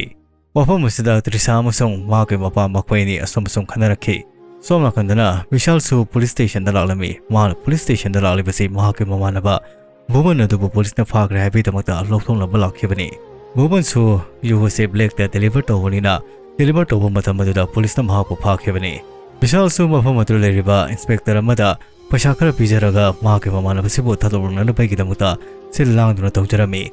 ꯋꯥꯐꯝ ꯑꯁꯤꯗ ꯇ꯭ꯔꯤꯁꯥ ꯑꯃꯁꯨꯡ ꯃꯍꯥꯛꯀꯤ ꯃꯄꯥ ꯃꯈꯣꯏ ꯑꯅꯤ ꯑꯁꯨꯝ ꯑꯁꯨꯝ ꯈꯟꯅꯔꯛꯈꯤ꯫ ꯁꯣꯝ ꯅꯥꯀꯟꯗꯅ ꯕꯤꯁꯥꯜꯁꯨ ꯄꯨꯂꯤꯁ ꯁ꯭ꯇꯦꯁꯟꯗ ꯂꯥꯛꯂꯝꯃꯤ꯫ ꯃꯍꯥꯛꯅ ꯄꯨꯂꯤꯁ ꯁ꯭ꯇꯦꯁꯟꯗ ꯂꯥꯛꯂꯤꯕꯁꯤ ꯃꯍꯥꯛꯀꯤ ꯃꯃꯥꯟꯅꯕ ꯚꯨꯕꯟ ꯑꯗꯨꯕꯨ ꯄꯨꯂꯤꯁꯅ ꯐꯥꯈ꯭ꯔꯦ ꯍꯥꯏꯕꯒꯤꯗꯃꯛꯇ ꯂꯧꯊꯣꯛꯅꯕ ꯂꯥꯛꯈꯤꯕꯅꯤ꯫ ꯚꯨꯕꯟꯁꯨ ꯌꯨ ꯑꯁꯤ ꯕ꯭ꯂꯦꯛꯇ ꯗꯦꯂꯤꯚꯔ ꯇꯧꯕꯅꯤꯅ, ꯗꯦꯂꯤꯚꯔ ꯇꯧꯕ ꯃꯇꯝ ꯑꯗꯨꯗ ꯄꯨꯂꯤꯁꯅ ꯃꯍꯥꯛꯄꯨ ꯐꯥꯈꯤꯕꯅꯤ꯫ ꯕꯤꯁꯥꯜꯁꯨ ꯃꯐꯝ ꯑꯗꯨꯗ ꯂꯩꯔꯤꯕ ꯏꯟꯁꯄꯦꯛꯇꯔ ꯑꯃꯗ ꯄꯩꯁꯥ ꯈꯔ ꯄꯤꯖꯔꯒ ꯃꯍꯥꯛꯀꯤ ꯃꯃꯥꯟꯅꯕꯁꯤꯕꯨ ꯊꯥꯗꯣꯛꯂꯛꯅꯕꯒꯤꯗꯃꯛꯇ ꯁꯤꯜ ꯂꯥꯡꯗꯨꯅ ꯇꯧꯖꯔꯝꯃꯤ꯫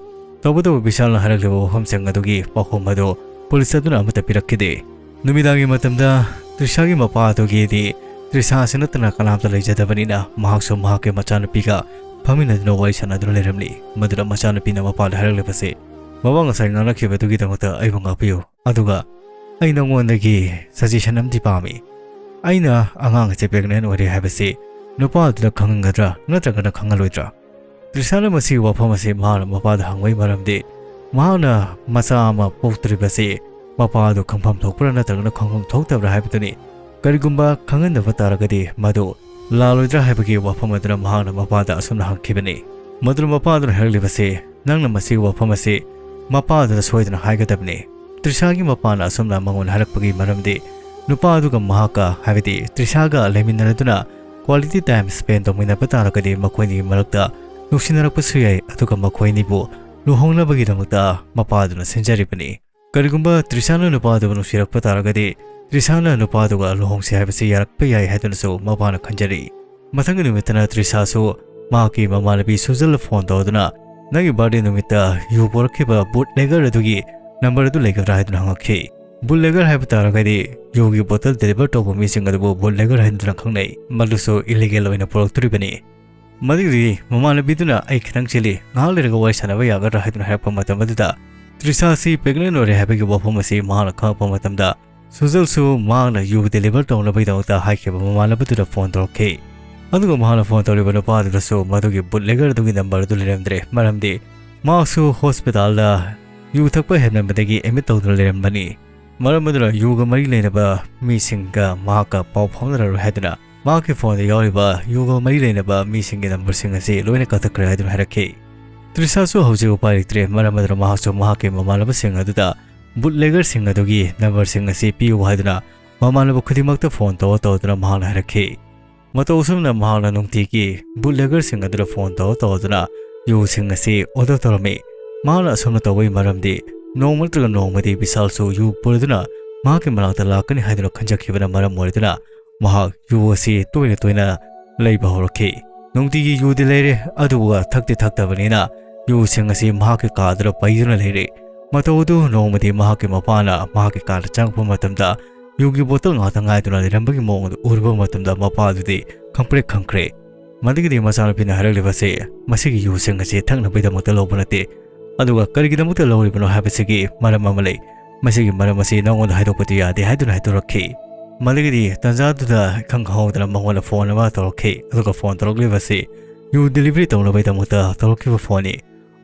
ꯇꯧꯕꯇꯕꯨ ꯕꯤꯁꯥꯜꯅ ꯍꯥꯏꯔꯛꯂꯤꯕ ꯋꯥꯐꯝꯁꯤꯡ ꯑꯗꯨꯒꯤ ꯄꯥꯎꯈꯨꯝ ꯑꯗꯨ ꯄꯨꯂꯤꯁ ꯑꯗꯨꯅ ꯑꯃꯠꯇ ꯄꯤꯔꯛꯈꯤꯗꯦ꯫ ꯅꯨꯃꯤꯗꯥꯡꯒꯤ ꯃꯇꯝꯗ ꯇ꯭ꯔꯤꯁꯥꯒꯤ ꯃꯄꯥ ꯑꯗꯨꯒꯤꯗꯤ ꯇ꯭ꯔꯤꯁꯥ ꯑꯁꯤ ꯅꯠꯇꯅ ꯀꯅꯥꯝꯇ ꯂꯩꯖꯗꯕꯅꯤꯅ, ꯃꯍꯥꯛꯁꯨ ꯃꯍꯥꯛꯀꯤ ꯃꯆꯥꯅꯨꯄꯤꯒ ꯐꯝꯃꯤꯟꯅꯗꯨꯅ ꯋꯥꯔꯤ ꯁꯥꯟꯅꯗꯨꯅ ꯂꯩꯔꯝꯂꯤ꯫ ꯃꯗꯨꯗ ꯃꯆꯥꯅꯨꯄꯤꯅ ꯃꯄꯥꯗ ꯍꯥꯏꯔꯛꯂꯤꯕꯁꯤ, "ꯃꯃꯥ ꯉꯁꯥꯏ ꯉꯥꯡꯅꯈꯤꯕꯗꯨꯒꯤꯗꯃꯛꯇ ꯑꯩꯕꯨ ꯉꯥꯛꯄꯤꯌꯨ꯫ ꯑꯗꯨꯒ ꯑꯩ ꯅꯉꯣꯟꯗꯒꯤ ꯁꯖꯦꯁꯟ ꯑꯃꯗꯤ ꯄꯥꯝꯃꯤ꯫ ꯑꯩꯅ ꯑꯉꯥꯡ ꯑꯁꯤ ꯄ꯭ꯔꯦꯒꯅꯦꯟ ꯑꯣꯏꯔꯦ ꯍꯥꯏꯕꯁꯤ ꯅꯨꯄꯥ ꯑꯗꯨꯗ ꯈꯪꯍꯟꯒꯗ꯭ꯔꯥ ꯅꯠꯇ꯭ꯔꯒꯅ ꯈꯪꯍꯜꯂꯣꯏꯗ꯭ꯔꯥ?" ꯇ꯭ꯔꯤꯁꯥꯅ ꯃꯁꯤꯒꯤ ꯋꯥꯐꯝ ꯑꯁꯤ ꯃꯍꯥꯛꯅ ꯃꯄꯥꯗ ꯍꯪꯕꯒꯤ ꯃꯔꯝꯗꯤ, ꯃꯍꯥꯛꯅ ꯃꯆꯥ ꯑꯃ ꯄꯣꯛꯇꯣꯔꯤꯕꯁꯤ ꯃꯄꯥ ꯑꯗꯨ ꯈꯪꯐꯝ ꯊꯣꯛꯄ꯭ꯔꯥ ꯅꯠꯇ꯭ꯔꯒꯅ ꯈꯪꯐꯝ ꯊꯣꯛꯇꯕ꯭ꯔꯥ ꯍꯥꯏꯕꯗꯨꯅꯤ꯫ ꯀꯔꯤꯒꯨꯝꯕ ꯈꯪꯍꯟꯗꯕ ꯇꯥꯔꯒꯗꯤ ꯃꯗꯨ ꯂꯥꯜꯂꯣꯏꯗ꯭ꯔꯥ ꯍꯥꯏꯕꯒꯤ ꯋꯥꯐꯝ ꯑꯗꯨꯅ ꯃꯍꯥꯛꯅ ꯃꯄꯥꯗ ꯑꯁꯨꯝꯅ ꯍꯪꯈꯤꯕꯅꯤ꯫ ꯃꯗꯨꯅ ꯃꯄꯥ ꯑꯗꯨꯅ ꯍꯥꯏꯔꯛꯂꯤꯕꯁꯤ, "ꯅꯪꯅ ꯃꯁꯤꯒꯤ ꯋꯥꯐꯝ ꯑꯁꯤ ꯃꯄꯥ ꯑꯗꯨꯗ ꯁꯣꯏꯗꯅ ꯍꯥꯏꯒꯗꯕꯅꯤ꯫" ꯇ꯭ꯔꯤꯁꯥꯒꯤ ꯃꯄꯥꯅ ꯑꯁꯨꯝꯅ ꯃꯉꯣꯟꯗ ꯍꯥꯏꯔꯛꯄꯒꯤ ꯃꯔꯝꯗꯤ, ꯅꯨꯄꯥ ꯑꯗꯨꯒ ꯃꯍꯥꯛꯀ, ꯍꯥꯏꯕꯗꯤ ꯇ꯭ꯔꯤꯁꯥꯒ ꯂꯩꯃꯤꯟꯅꯔꯗꯨꯅ ꯀ꯭ꯋꯥꯂꯤꯇꯤ ꯇꯥꯏꯝ ꯁ꯭ꯄꯦꯟ ꯇꯧꯃꯤꯟꯅꯕ ꯇꯥꯔꯒꯗꯤ ꯃꯈꯣꯏ ꯑꯅꯤꯒꯤ ꯃꯔꯛꯇ ꯅꯨꯡꯁꯤꯅꯔꯛꯄꯁꯨ ꯌꯥꯏ, ꯑꯗꯨꯒ ꯃꯈꯣꯏ ꯑꯅꯤꯕꯨ ꯂꯨꯍꯣꯡꯅꯕꯒꯤꯗꯃꯛꯇ ꯃꯄꯥꯗꯨꯅ ꯁꯤꯟꯖꯔꯤꯕꯅꯤ꯫ ꯀꯔꯤꯒꯨꯝꯕ ꯇ꯭ꯔꯤꯁꯥꯅ ꯅꯨꯄꯥꯗꯨꯕꯨ ꯅꯨꯡꯁꯤꯔꯛꯄ ꯇꯥꯔꯒꯗꯤ, ꯇ꯭ꯔꯤꯁꯥꯅ ꯅꯨꯄꯥꯗꯨꯒ ꯂꯨꯍꯣꯡꯁꯤ ꯍꯥꯏꯕꯁꯤ ꯌꯥꯔꯛꯄ ꯌꯥꯏ ꯍꯥꯏꯗꯨꯅꯁꯨ ꯃꯄꯥꯅ ꯈꯟꯖꯔꯤ꯫ ꯃꯊꯪꯒꯤ ꯅꯨꯃꯤꯠꯇꯅ ꯇ꯭ꯔꯤꯁꯥꯁꯨ ꯃꯍꯥꯛꯀꯤ ꯃꯃꯥꯟꯅꯕꯤ ꯁꯨꯖꯜꯗ ꯐꯣꯟ ꯇꯧꯗꯨꯅ, "ꯅꯪꯒꯤ ꯕꯥꯔꯗꯦ ꯅꯨꯃꯤꯠꯇ ꯌꯨ ꯄꯨꯔꯛꯈꯤꯕ ꯕꯨꯠꯂꯦꯒꯔ ꯑꯗꯨꯒꯤ ꯅꯝꯕꯔ ꯑꯗꯨ ꯂꯩꯒꯗ꯭ꯔꯥ?" ꯍꯥꯏꯗꯨꯅ ꯍꯪꯉꯛꯈꯤ꯫ ꯕꯨꯠꯂꯦꯒꯔ ꯍꯥꯏꯕ ꯇꯥꯔꯒꯗꯤ ꯌꯨꯒꯤ ꯕꯣꯇꯜ ꯗꯦꯂꯤꯚꯔ ꯇꯧꯕ ꯃꯤꯁꯤꯡ ꯑꯗꯨꯕꯨ ꯕꯨꯠꯂꯦꯒꯔ ꯍꯥꯏꯗꯨꯅ ꯈꯪꯅꯩ꯫ ꯃꯗꯨꯁꯨ ꯏꯂꯤꯒꯦꯜ ꯑꯣꯏꯅ ꯄꯨꯔꯛꯇꯣꯔꯤꯕꯅꯤ꯫ ꯃꯗꯨꯒꯤ ꯃꯃꯥꯟꯅꯕꯤꯗꯨꯅ, "ꯑꯩ ꯈꯤꯇꯪ ꯆꯤꯜꯂꯤ, ꯉꯥꯏꯍꯥꯛ ꯂꯩꯔꯒ ꯋꯥꯔꯤ ꯁꯥꯟꯅꯕ ꯌꯥꯒꯗ꯭ꯔꯥ?" ꯍꯥꯏꯗꯨꯅ ꯍꯥꯏꯔꯛꯄ ꯃꯇꯝ ꯑꯗꯨꯗ, ꯇ꯭ꯔꯤꯁꯥꯁꯤ ꯄ꯭ꯔꯦꯒꯅꯦꯟ ꯑꯣꯏꯔꯦ ꯍꯥꯏꯕꯒꯤ ꯋꯥꯐꯝ ꯑꯁꯤ ꯃꯍꯥꯛꯅ ꯈꯪꯂꯛꯄ ꯃꯇꯝꯗ, ꯁꯨꯖꯜꯁꯨ ꯃꯍꯥꯛꯅ ꯌꯨ ꯗꯦꯂꯤꯚꯔ ꯇꯧꯅꯕꯒꯤꯗꯃꯛꯇ ꯍꯥꯏꯈꯤꯕ ꯃꯃꯥꯟꯅꯕꯗꯨꯗ ꯐꯣꯟ ꯇꯧꯔꯛꯈꯤ꯫ ꯑꯗꯨꯒ ꯃꯍꯥꯛꯅ ꯐꯣꯟ ꯇꯧꯔꯤꯕ ꯅꯨꯄꯥꯗꯨꯗꯁꯨ ꯃꯗꯨꯒꯤ ꯕꯨꯠꯂꯦꯒꯔ ꯑꯗꯨꯒꯤ ꯅꯝꯕꯔ ꯑꯗꯨ ꯂꯩꯔꯝꯗ꯭ꯔꯦ, ꯃꯔꯝꯗꯤ ꯃꯍꯥꯛꯁꯨ ꯍꯣꯁꯄꯤꯇꯥꯜꯗ ꯌꯨ ꯊꯛꯄ ꯍꯦꯟꯃꯟꯕꯗꯒꯤ ꯑꯦꯗꯃꯤꯠ ꯇꯧꯗꯨꯅ ꯂꯩꯔꯝꯕꯅꯤ꯫ ꯃꯔꯝ ꯑꯗꯨꯅ ꯌꯨꯒ ꯃꯔꯤ ꯂꯩꯅꯕ ꯃꯤꯁꯤꯡꯒ ꯃꯍꯥꯛꯀ ꯄꯥꯎ ꯐꯥꯎꯅꯔꯔꯣꯏ ꯍꯥꯏꯗꯨꯅ ꯃꯍꯥꯛꯀꯤ ꯐꯣꯟꯗ ꯌꯥꯎꯔꯤꯕ ꯌꯨꯒ ꯃꯔꯤ ꯂꯩꯅꯕ ꯃꯤꯁꯤꯡꯒꯤ ꯅꯝꯕꯔꯁꯤꯡ ꯑꯁꯤ ꯂꯣꯏꯅ ꯀꯛꯊꯠꯈ꯭ꯔꯦ ꯍꯥꯏꯗꯨꯅ ꯍꯥꯏꯔꯛꯈꯤ꯫ ꯇ꯭ꯔꯤꯁꯥꯁꯨ ꯍꯧꯖꯤꯛ ꯎꯄꯥꯏ ꯂꯩꯇ꯭ꯔꯦ꯫ ꯃꯔꯝ ꯑꯗꯨꯅ ꯃꯍꯥꯛꯁꯨ ꯃꯍꯥꯛꯀꯤ ꯃꯃꯥꯟꯅꯕꯁꯤꯡ ꯑꯗꯨꯗ ꯕꯨꯠꯂꯦꯒꯔꯁꯤꯡ ꯑꯗꯨꯒꯤ ꯅꯝꯕꯔꯁꯤꯡ ꯑꯁꯤ ꯄꯤꯌꯨ ꯍꯥꯏꯗꯨꯅ ꯃꯃꯥꯟꯅꯕ ꯈꯨꯗꯤꯡꯃꯛꯇ ꯐꯣꯟ ꯇꯧꯔ ꯇꯧꯗꯨꯅ ꯃꯍꯥꯛꯅ ꯍꯥꯏꯔꯛꯈꯤ꯫ ꯃꯇꯧ ꯑꯁꯨꯝꯅ ꯃꯍꯥꯛꯅ ꯅꯨꯡꯇꯤꯒꯤ ꯕꯨꯠꯂꯦꯒꯔꯁꯤꯡ ꯑꯗꯨꯗ ꯐꯣꯟ ꯇꯧꯔ ꯇꯧꯗꯨꯅ ꯌꯨꯁꯤꯡ ꯑꯁꯤ ꯑꯣꯔꯗꯔ ꯇꯧꯔꯝꯃꯤ꯫ ꯃꯍꯥꯛꯅ ꯑꯁꯨꯝꯅ ꯇꯧꯕꯒꯤ ꯃꯔꯝꯗꯤ ꯅꯣꯡꯃ ꯅꯠꯇ꯭ꯔꯒ ꯅꯣꯡꯃꯗꯤ ꯕꯤꯁꯥꯜꯁꯨ ꯌꯨ ꯄꯨꯔꯗꯨꯅ ꯃꯍꯥꯛꯀꯤ ꯃꯅꯥꯛꯇ ꯂꯥꯛꯀꯅꯤ ꯍꯥꯏꯗꯨꯅ ꯈꯟꯖꯈꯤꯕꯅ ꯃꯔꯝ ꯑꯣꯏꯗꯨꯅ ꯃꯍꯥꯛ ꯌꯨ ꯑꯁꯤ ꯇꯣꯏꯅ ꯇꯣꯏꯅ ꯂꯩꯕ ꯍꯧꯔꯛꯈꯤ꯫ ꯅꯨꯡꯇꯤꯒꯤ ꯌꯨꯗꯤ ꯂꯩꯔꯦ, ꯑꯗꯨꯒ ꯊꯛꯇꯤ ꯊꯛꯇꯕꯅꯤꯅ ꯌꯨꯁꯤꯡ ꯑꯁꯤ ꯃꯍꯥꯛꯀꯤ ꯀꯥꯗꯨꯗ ꯄꯩꯗꯨꯅ ꯂꯩꯔꯦ꯫ ꯃꯇꯧ ꯑꯗꯨ ꯅꯣꯡꯃꯗꯤ ꯃꯍꯥꯛꯀꯤ ꯃꯄꯥꯅ ꯃꯍꯥꯛꯀꯤ ꯀꯥꯗ ꯆꯪꯉꯛꯄ ꯃꯇꯝꯗ ꯌꯨꯒꯤ ꯕꯣꯇꯜ ꯉꯥꯛꯇ ꯉꯥꯏꯗꯨꯅ ꯂꯩꯔꯝꯕꯒꯤ ꯃꯑꯣꯡ ꯑꯗꯨ ꯎꯔꯨꯕ ꯃꯇꯝꯗ ꯃꯄꯥ ꯑꯗꯨꯗꯤ ꯈꯪꯄ꯭ꯔꯦꯛ ꯈꯪꯈ꯭ꯔꯦ꯫ ꯃꯗꯨꯒꯤꯗꯤ ꯃꯆꯥꯅꯨꯄꯤꯅ ꯍꯥꯏꯔꯛꯂꯤꯕꯁꯤ ꯃꯁꯤꯒꯤ ꯌꯨꯁꯤꯡ ꯑꯁꯤ ꯊꯛꯅꯕꯒꯤꯗꯃꯛꯇ ꯂꯧꯕ ꯅꯠꯇꯦ, ꯑꯗꯨꯒ ꯀꯔꯤꯒꯤꯗꯃꯛꯇ ꯂꯧꯔꯤꯕꯅꯣ ꯍꯥꯏꯕꯁꯤꯒꯤ ꯃꯔꯝ ꯑꯃ ꯂꯩ꯫ ꯃꯁꯤꯒꯤ ꯃꯔꯝ ꯑꯁꯤ ꯅꯉꯣꯟꯗ ꯍꯥꯏꯗꯣꯛꯄꯗꯤ ꯌꯥꯗꯦ ꯍꯥꯏꯗꯨꯅ ꯍꯥꯏꯗꯣꯔꯛꯈꯤ꯫ ꯃꯗꯨꯒꯤꯗꯤ ꯇꯟꯖꯥꯗꯨꯗ ꯏꯈꯪ ꯈꯪꯍꯧꯗꯅ ꯃꯉꯣꯟꯗ ꯐꯣꯟ ꯑꯃ ꯇꯧꯔꯛꯈꯤ, ꯑꯗꯨꯒ ꯐꯣꯟ ꯇꯧꯔꯛꯂꯤꯕꯁꯤ ꯌꯨ ꯗꯤꯂꯤꯚꯔꯤ ꯇꯧꯅꯕꯒꯤꯗꯃꯛꯇ ꯇꯧꯔꯛꯈꯤꯕ ꯐꯣꯟꯅꯤ꯫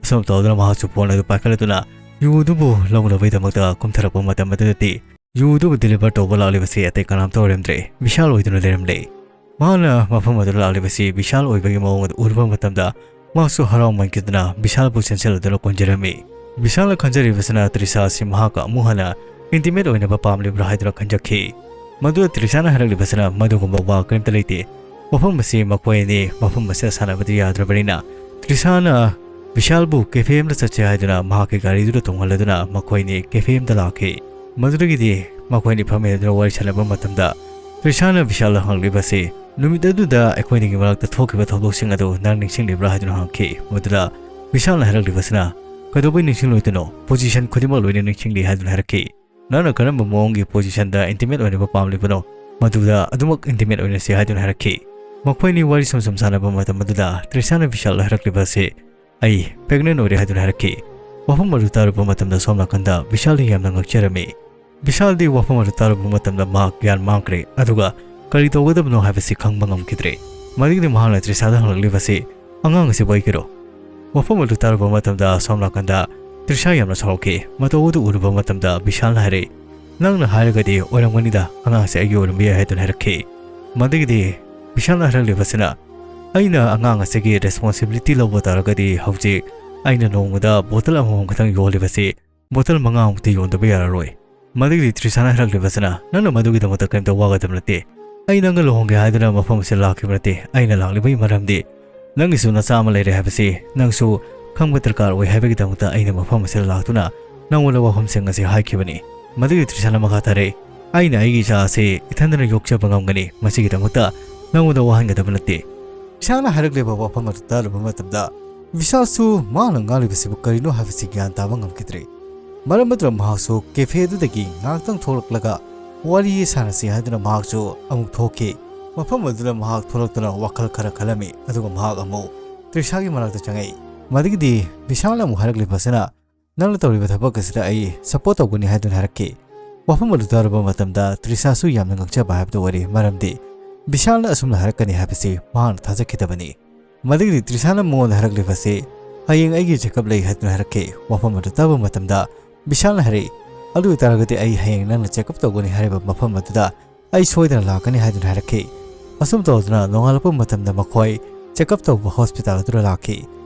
ꯑꯁꯨꯝ ꯇꯧꯗꯨꯅ ꯃꯍꯥꯛꯁꯨ ꯐꯣꯟ ꯑꯗꯨ ꯄꯥꯏꯈꯠꯂꯗꯨꯅ ꯌꯨ ꯑꯗꯨꯕꯨ ꯂꯧꯅꯕꯒꯤꯗꯃꯛꯇ ꯀꯨꯝꯊꯔꯛꯄ ꯃꯇꯝ ꯑꯗꯨꯗꯗꯤ ꯌꯨ ꯑꯗꯨꯕꯨ ꯗꯤꯂꯤꯚꯔ ꯇꯧꯕ ꯂꯥꯛꯂꯤꯕꯁꯤ ꯑꯇꯩ ꯀꯅꯥꯝꯇ ꯑꯣꯏꯔꯝꯗ꯭ꯔꯦ, ꯕꯤꯁꯥꯜ ꯑꯣꯏꯗꯨꯅ ꯂꯩꯔꯝꯂꯦ꯫ ꯃꯍꯥꯛꯅ ꯃꯐꯝ ꯑꯗꯨꯗ ꯂꯥꯛꯂꯤꯕꯁꯤ ꯕꯤꯁꯥꯜ ꯑꯣꯏꯕꯒꯤ ꯃꯑꯣꯡ ꯑꯗꯨ ꯎꯔꯨꯕ ꯃꯇꯝꯗ ꯃꯍꯥꯛꯁꯨ ꯍꯔꯥꯎꯃꯟꯈꯤꯗꯨꯅ ꯕꯤꯁꯥꯜꯕꯨ ꯆꯦꯟꯁꯤꯜꯂꯗꯨꯅ ꯀꯣꯟꯖꯔꯝꯃꯤ꯫ ꯕꯤꯁꯥꯜꯅ ꯈꯟꯖꯔꯤꯕꯁꯤꯅ ꯇ꯭ꯔꯤꯁꯥ ꯑꯁꯤ ꯃꯍꯥꯛꯀ ꯑꯃꯨꯛ ꯍꯟꯅ ꯏꯟꯇꯤꯃꯦꯠ ꯑꯣꯏꯅꯕ ꯄꯥꯝꯂꯤꯕ꯭ꯔꯥ ꯍꯥꯏꯗꯨꯅ ꯈꯟꯖꯈꯤ꯫ ꯃꯗꯨꯗ ꯇ꯭ꯔꯤꯁꯥꯅ ꯍꯥꯏꯔꯛꯂꯤꯕꯁꯤꯅ ꯃꯗꯨꯒꯨꯝꯕ ꯋꯥ ꯀꯔꯤꯝꯇ ꯂꯩꯇꯦ, ꯃꯐꯝ ꯑꯁꯤ ꯃꯈꯣꯏ ꯑꯅꯤ ꯃꯐꯝ ꯑꯁꯤꯗ ꯁꯥꯟꯅꯕꯗꯤ ꯌꯥꯗ꯭ꯔꯕꯅꯤꯅ ꯇ꯭ꯔꯤꯁꯥꯅ ꯕꯤꯁꯥꯜꯕꯨ ꯀꯦꯐꯦ ꯑꯃꯗ ꯆꯠꯁꯦ ꯍꯥꯏꯗꯨꯅ ꯃꯍꯥꯛꯀꯤ ꯒꯥꯔꯤꯗꯨꯗ ꯇꯣꯡꯍꯜꯂꯗꯨꯅ ꯃꯈꯣꯏ ꯑꯅꯤ ꯀꯦꯐꯦ ꯑꯃꯗ ꯂꯥꯛꯈꯤ꯫ ꯃꯗꯨꯗꯒꯤꯗꯤ ꯃꯈꯣꯏ ꯑꯅꯤ ꯐꯝꯃꯤꯟꯅꯗꯨꯅ ꯋꯥꯔꯤ ꯁꯥꯟꯅꯕ ꯃꯇꯝꯗ ꯇ꯭ꯔꯤꯁꯥꯅ ꯕꯤꯁꯥꯜꯗ ꯍꯪꯂꯤꯕꯁꯤ, "ꯅꯨꯃꯤꯠ ꯑꯗꯨꯗ ꯑꯩꯈꯣꯏꯅꯤꯒꯤ ꯃꯔꯛꯇ ꯊꯣꯛꯈꯤꯕ ꯊꯧꯗꯣꯛꯁꯤꯡ ꯑꯗꯨ ꯅꯪ ꯅꯤꯡꯁꯤꯡꯂꯤꯕ꯭ꯔꯥ?" ꯍꯥꯏꯗꯨꯅ ꯍꯪꯈꯤ꯫ ꯃꯗꯨꯗ ꯕꯤꯁꯥꯜꯅ ꯍꯥꯏꯔꯛꯂꯤꯕꯁꯤꯅ, "ꯀꯩꯗꯧꯕꯩ ꯅꯤꯡꯁꯤꯡꯂꯣꯏꯗꯣꯏꯅꯣ? ꯄꯣꯖꯤꯁꯟ ꯈꯨꯗꯤꯡꯃꯛ ꯂꯣꯏꯅ ꯅꯤꯡꯁꯤꯡꯂꯤ" ꯍꯥꯏꯗꯨꯅ ꯍꯥꯏꯔꯛꯈꯤ꯫ "ꯅꯪꯅ ꯀꯔꯝꯕ ꯃꯑꯣꯡꯒꯤ ꯄꯣꯖꯤꯁꯟꯗ ꯏꯟꯇꯤꯃꯦꯠ ꯑꯣꯏꯅꯕ ꯄꯥꯝꯂꯤꯕꯅꯣ, ꯃꯗꯨꯗ ꯑꯗꯨꯃꯛ ꯏꯟꯇꯤꯃꯦꯠ ꯑꯣꯏꯅꯁꯤ" ꯍꯥꯏꯗꯨꯅ ꯍꯥꯏꯔꯛꯈꯤ꯫ ꯃꯈꯣꯏꯅꯤ ꯋꯥꯔꯤ ꯁꯨꯝ ꯁꯨꯝ ꯁꯥꯟꯅꯕ ꯃꯇꯝ ꯑꯗꯨꯗ ꯇ꯭ꯔꯤꯁꯥꯅ ꯕꯤꯁꯥꯜꯗ ꯍꯥꯏꯔꯛꯂꯤꯕ ꯑꯁꯤ, "ꯑꯩ ꯄ꯭ꯔꯦꯒꯅꯦꯟ ꯑꯣꯏꯔꯦ" ꯍꯥꯏꯗꯨꯅ ꯍꯥꯏꯔꯛꯈꯤ꯫ ꯋꯥꯐꯝ ꯑꯗꯨ ꯇꯥꯔꯨꯕ ꯃꯇꯝꯗ ꯁꯣꯝ ꯅꯥꯀꯟꯗ ꯕꯤꯁꯥꯜꯗꯤ ꯌꯥꯝꯅ ꯉꯛꯆꯔꯝꯃꯤ꯫ ꯕꯤꯁꯥꯜꯗꯤ ꯋꯥꯐꯝ ꯑꯗꯨ ꯇꯥꯔꯨꯕ ꯃꯇꯝꯗ ꯃꯍꯥꯛ ꯒ꯭ꯌꯥꯟ ꯃꯥꯡꯈ꯭ꯔꯦ, ꯑꯗꯨꯒ ꯀꯔꯤ ꯇꯧꯒꯗꯕꯅꯣ ꯍꯥꯏꯕꯁꯤ ꯈꯪꯕ ꯉꯝꯈꯤꯗ꯭ꯔꯦ꯫ ꯃꯗꯨꯒꯤꯗꯤ ꯃꯍꯥꯛꯅ ꯇ꯭ꯔꯤꯁꯥꯗ ꯍꯪꯂꯛꯂꯤꯕꯁꯤ, "ꯑꯉꯥꯡ ꯑꯁꯤꯕꯨ ꯑꯩꯒꯤꯔꯣ?" ꯋꯥꯐꯝ ꯑꯗꯨ ꯇꯥꯔꯨꯕ ꯃꯇꯝꯗ ꯁꯣꯝ ꯅꯥꯀꯟꯗ ꯇ꯭ꯔꯤꯁꯥ ꯌꯥꯝꯅ ꯁꯥꯎꯔꯛꯈꯤ꯫ ꯃꯇꯧ ꯑꯗꯨ ꯎꯔꯨꯕ ꯃꯇꯝꯗ ꯕꯤꯁꯥꯜꯅ ꯍꯥꯏꯔꯛꯏ, "ꯅꯪꯅ ꯍꯥꯏꯔꯒꯗꯤ ꯑꯣꯏꯔꯝꯒꯅꯤꯗ, ꯑꯉꯥꯡꯁꯦ ꯑꯩꯒꯤ ꯑꯣꯏꯔꯝꯕ ꯌꯥꯏ" ꯍꯥꯏꯗꯨꯅ ꯍꯥꯏꯔꯛꯈꯤ꯫ ꯃꯗꯨꯒꯤꯗꯤ ꯕꯤꯁꯥꯜꯅ ꯍꯥꯏꯔꯛꯂꯤꯕꯁꯤꯅ, "ꯑꯩꯅ ꯑꯉꯥꯡ ꯑꯁꯤꯒꯤ ꯔꯦꯁꯄꯣꯟꯁꯤꯕꯤꯂꯤꯇꯤ ꯂꯧꯕ ꯇꯥꯔꯒꯗꯤ ꯍꯧꯖꯤꯛ ꯑꯩꯅ ꯅꯣꯡꯃꯗ ꯕꯣꯇꯜ ꯑꯃꯃꯝ ꯈꯛꯇꯪ ꯌꯣꯜꯂꯤꯕꯁꯤ ꯕꯣꯇꯜ ꯃꯉꯥꯃꯨꯛꯇꯤ ꯌꯣꯟꯗꯕ ꯌꯥꯔꯔꯣꯏ꯫ ꯃꯗꯨꯒꯤꯗꯤ ꯇ꯭ꯔꯤꯁꯥꯅ ꯍꯥꯏꯔꯛꯂꯤꯕꯁꯤꯅ, "ꯅꯪꯅ ꯃꯗꯨꯒꯤꯗꯃꯛꯇ ꯀꯔꯤꯝꯇ ꯋꯥꯒꯗꯕ ꯅꯠꯇꯦ꯫ ꯑꯩ ꯅꯪꯒ ꯂꯨꯍꯣꯡꯒꯦ ꯍꯥꯏꯗꯨꯅ ꯃꯐꯝ ꯑꯁꯤꯗ ꯂꯥꯛꯈꯤꯕ ꯅꯠꯇꯦ꯫ ꯑꯩꯅ ꯂꯥꯛꯂꯤꯕꯒꯤ ꯃꯔꯝꯗꯤ ꯅꯪꯒꯤꯁꯨ ꯅꯆꯥ ꯑꯃ ꯂꯩꯔꯦ ꯍꯥꯏꯕꯁꯤ ꯅꯪꯁꯨ ꯈꯪꯕ ꯗꯔꯀꯥꯔ ꯑꯣꯏ ꯍꯥꯏꯕꯒꯤꯗꯃꯛꯇ ꯑꯩꯅ ꯃꯐꯝ ꯑꯁꯤꯗ ꯂꯥꯛꯇꯨꯅ ꯅꯪꯉꯣꯟꯗ ꯋꯥꯐꯝꯁꯤꯡ ꯑꯁꯤ ꯍꯥꯏꯈꯤꯕꯅꯤ꯫" ꯃꯗꯨꯒꯤ ꯇ꯭ꯔꯤꯁꯥꯅ ꯃꯈꯥ ꯇꯥꯔꯛꯏ, "ꯑꯩꯅ ꯑꯩꯒꯤ ꯏꯆꯥ ꯑꯁꯤ ꯏꯊꯟꯗꯅ ꯌꯣꯛꯆꯕ ꯉꯝꯒꯅꯤ꯫ ꯃꯁꯤꯒꯤꯗꯃꯛꯇ ꯅꯪꯉꯣꯟꯗ ꯋꯥꯍꯟꯒꯗꯕ ꯅꯠꯇꯦ꯫" ꯇ꯭ꯔꯤꯁꯥꯅ ꯍꯥꯏꯔꯛꯂꯤꯕ ꯋꯥꯐꯝ ꯑꯗꯨ ꯇꯥꯔꯨꯕ ꯃꯇꯝꯗ ꯕꯤꯁꯥꯜꯁꯨ ꯃꯥꯅ ꯉꯥꯡꯂꯤꯕꯁꯤꯕꯨ ꯀꯔꯤꯅꯣ ꯍꯥꯏꯕꯁꯤ ꯒ꯭ꯌꯥꯟ ꯇꯥꯕ ꯉꯝꯈꯤꯗ꯭ꯔꯦ꯫ ꯃꯔꯝ ꯑꯗꯨꯅ ꯃꯍꯥꯛꯁꯨ ꯀꯦꯐꯦ ꯑꯗꯨꯗꯒꯤ ꯉꯥꯏꯍꯥꯛꯇꯪ ꯊꯣꯛꯂꯛꯂꯒ ꯋꯥꯔꯤ ꯁꯥꯟꯅꯁꯤ ꯍꯥꯏꯗꯨꯅ ꯃꯍꯥꯛꯁꯨ ꯑꯃꯨꯛ ꯊꯣꯛꯈꯤ꯫ ꯃꯐꯝ ꯑꯗꯨꯗ ꯃꯍꯥꯛ ꯊꯣꯛꯂꯛꯇꯨꯅ ꯋꯥꯈꯜ ꯈꯔ ꯈꯜꯂꯝꯃꯤ, ꯑꯗꯨꯒ ꯃꯍꯥꯛ ꯑꯃꯨꯛ ꯇ꯭ꯔꯤꯁꯥꯒꯤ ꯃꯅꯥꯛꯇ ꯆꯪꯉꯛꯏ꯫ ꯃꯗꯨꯒꯤꯗꯤ ꯕꯤꯁꯥꯜꯅ ꯑꯃꯨꯛ ꯍꯥꯏꯔꯛꯂꯤꯕꯁꯤꯅ, "ꯅꯪꯅ ꯇꯧꯔꯤꯕ ꯊꯕꯛ ꯑꯁꯤꯗ ꯑꯩ ꯁꯞꯄꯣꯔꯠ ꯇꯧꯒꯅꯤ" ꯍꯥꯏꯗꯨꯅ ꯍꯥꯏꯔꯛꯈꯤ꯫ ꯋꯥꯐꯝ ꯑꯗꯨ ꯇꯥꯔꯨꯕ ꯃꯇꯝꯗ ꯇ꯭ꯔꯤꯁꯥꯁꯨ ꯌꯥꯝꯅ ꯉꯛꯆꯕ ꯍꯥꯏꯕꯗꯨ ꯑꯣꯏꯔꯦ, ꯃꯔꯝꯗꯤ ꯕꯤꯁꯥꯜꯅ ꯑꯁꯨꯝꯅ ꯍꯥꯏꯔꯛꯀꯅꯤ ꯍꯥꯏꯕꯁꯤ ꯃꯍꯥꯛꯅ ꯊꯥꯖꯈꯤꯗꯕꯅꯤ꯫ ꯃꯗꯨꯒꯤꯗꯤ ꯇ꯭ꯔꯤꯁꯥꯅ ꯃꯉꯣꯟꯗ ꯍꯥꯏꯔꯛꯂꯤꯕꯁꯤ, "ꯍꯌꯦꯡ ꯑꯩꯒꯤ ꯆꯦꯛꯑꯞ ꯂꯩ" ꯍꯥꯏꯗꯨꯅ ꯍꯥꯏꯔꯛꯈꯤ꯫ ꯋꯥꯐꯝ ꯑꯗꯨ ꯇꯥꯕ ꯃꯇꯝꯗ ꯕꯤꯁꯥꯜꯅ ꯍꯥꯏꯔꯛꯏ, "ꯑꯗꯨ ꯑꯣꯏꯇꯥꯔꯒꯗꯤ ꯑꯩ ꯍꯌꯦꯡ ꯅꯪꯅ ꯆꯦꯛꯑꯞ ꯇꯧꯒꯅꯤ ꯍꯥꯏꯔꯤꯕ ꯃꯐꯝ ꯑꯗꯨꯗ ꯑꯩ ꯁꯣꯏꯗꯅ ꯂꯥꯛꯀꯅꯤ" ꯍꯥꯏꯗꯨꯅ ꯍꯥꯏꯔꯛꯈꯤ꯫ ꯑꯁꯨꯝ ꯇꯧꯗꯨꯅ ꯅꯣꯡꯉꯥꯜꯂꯛꯄ ꯃꯇꯝꯗ ꯃꯈꯣꯏ ꯆꯦꯛꯑꯞ ꯇꯧꯕ ꯍꯣꯁꯄꯤꯇꯥꯜ ꯑꯗꯨꯗ ꯂꯥꯛꯈꯤ꯫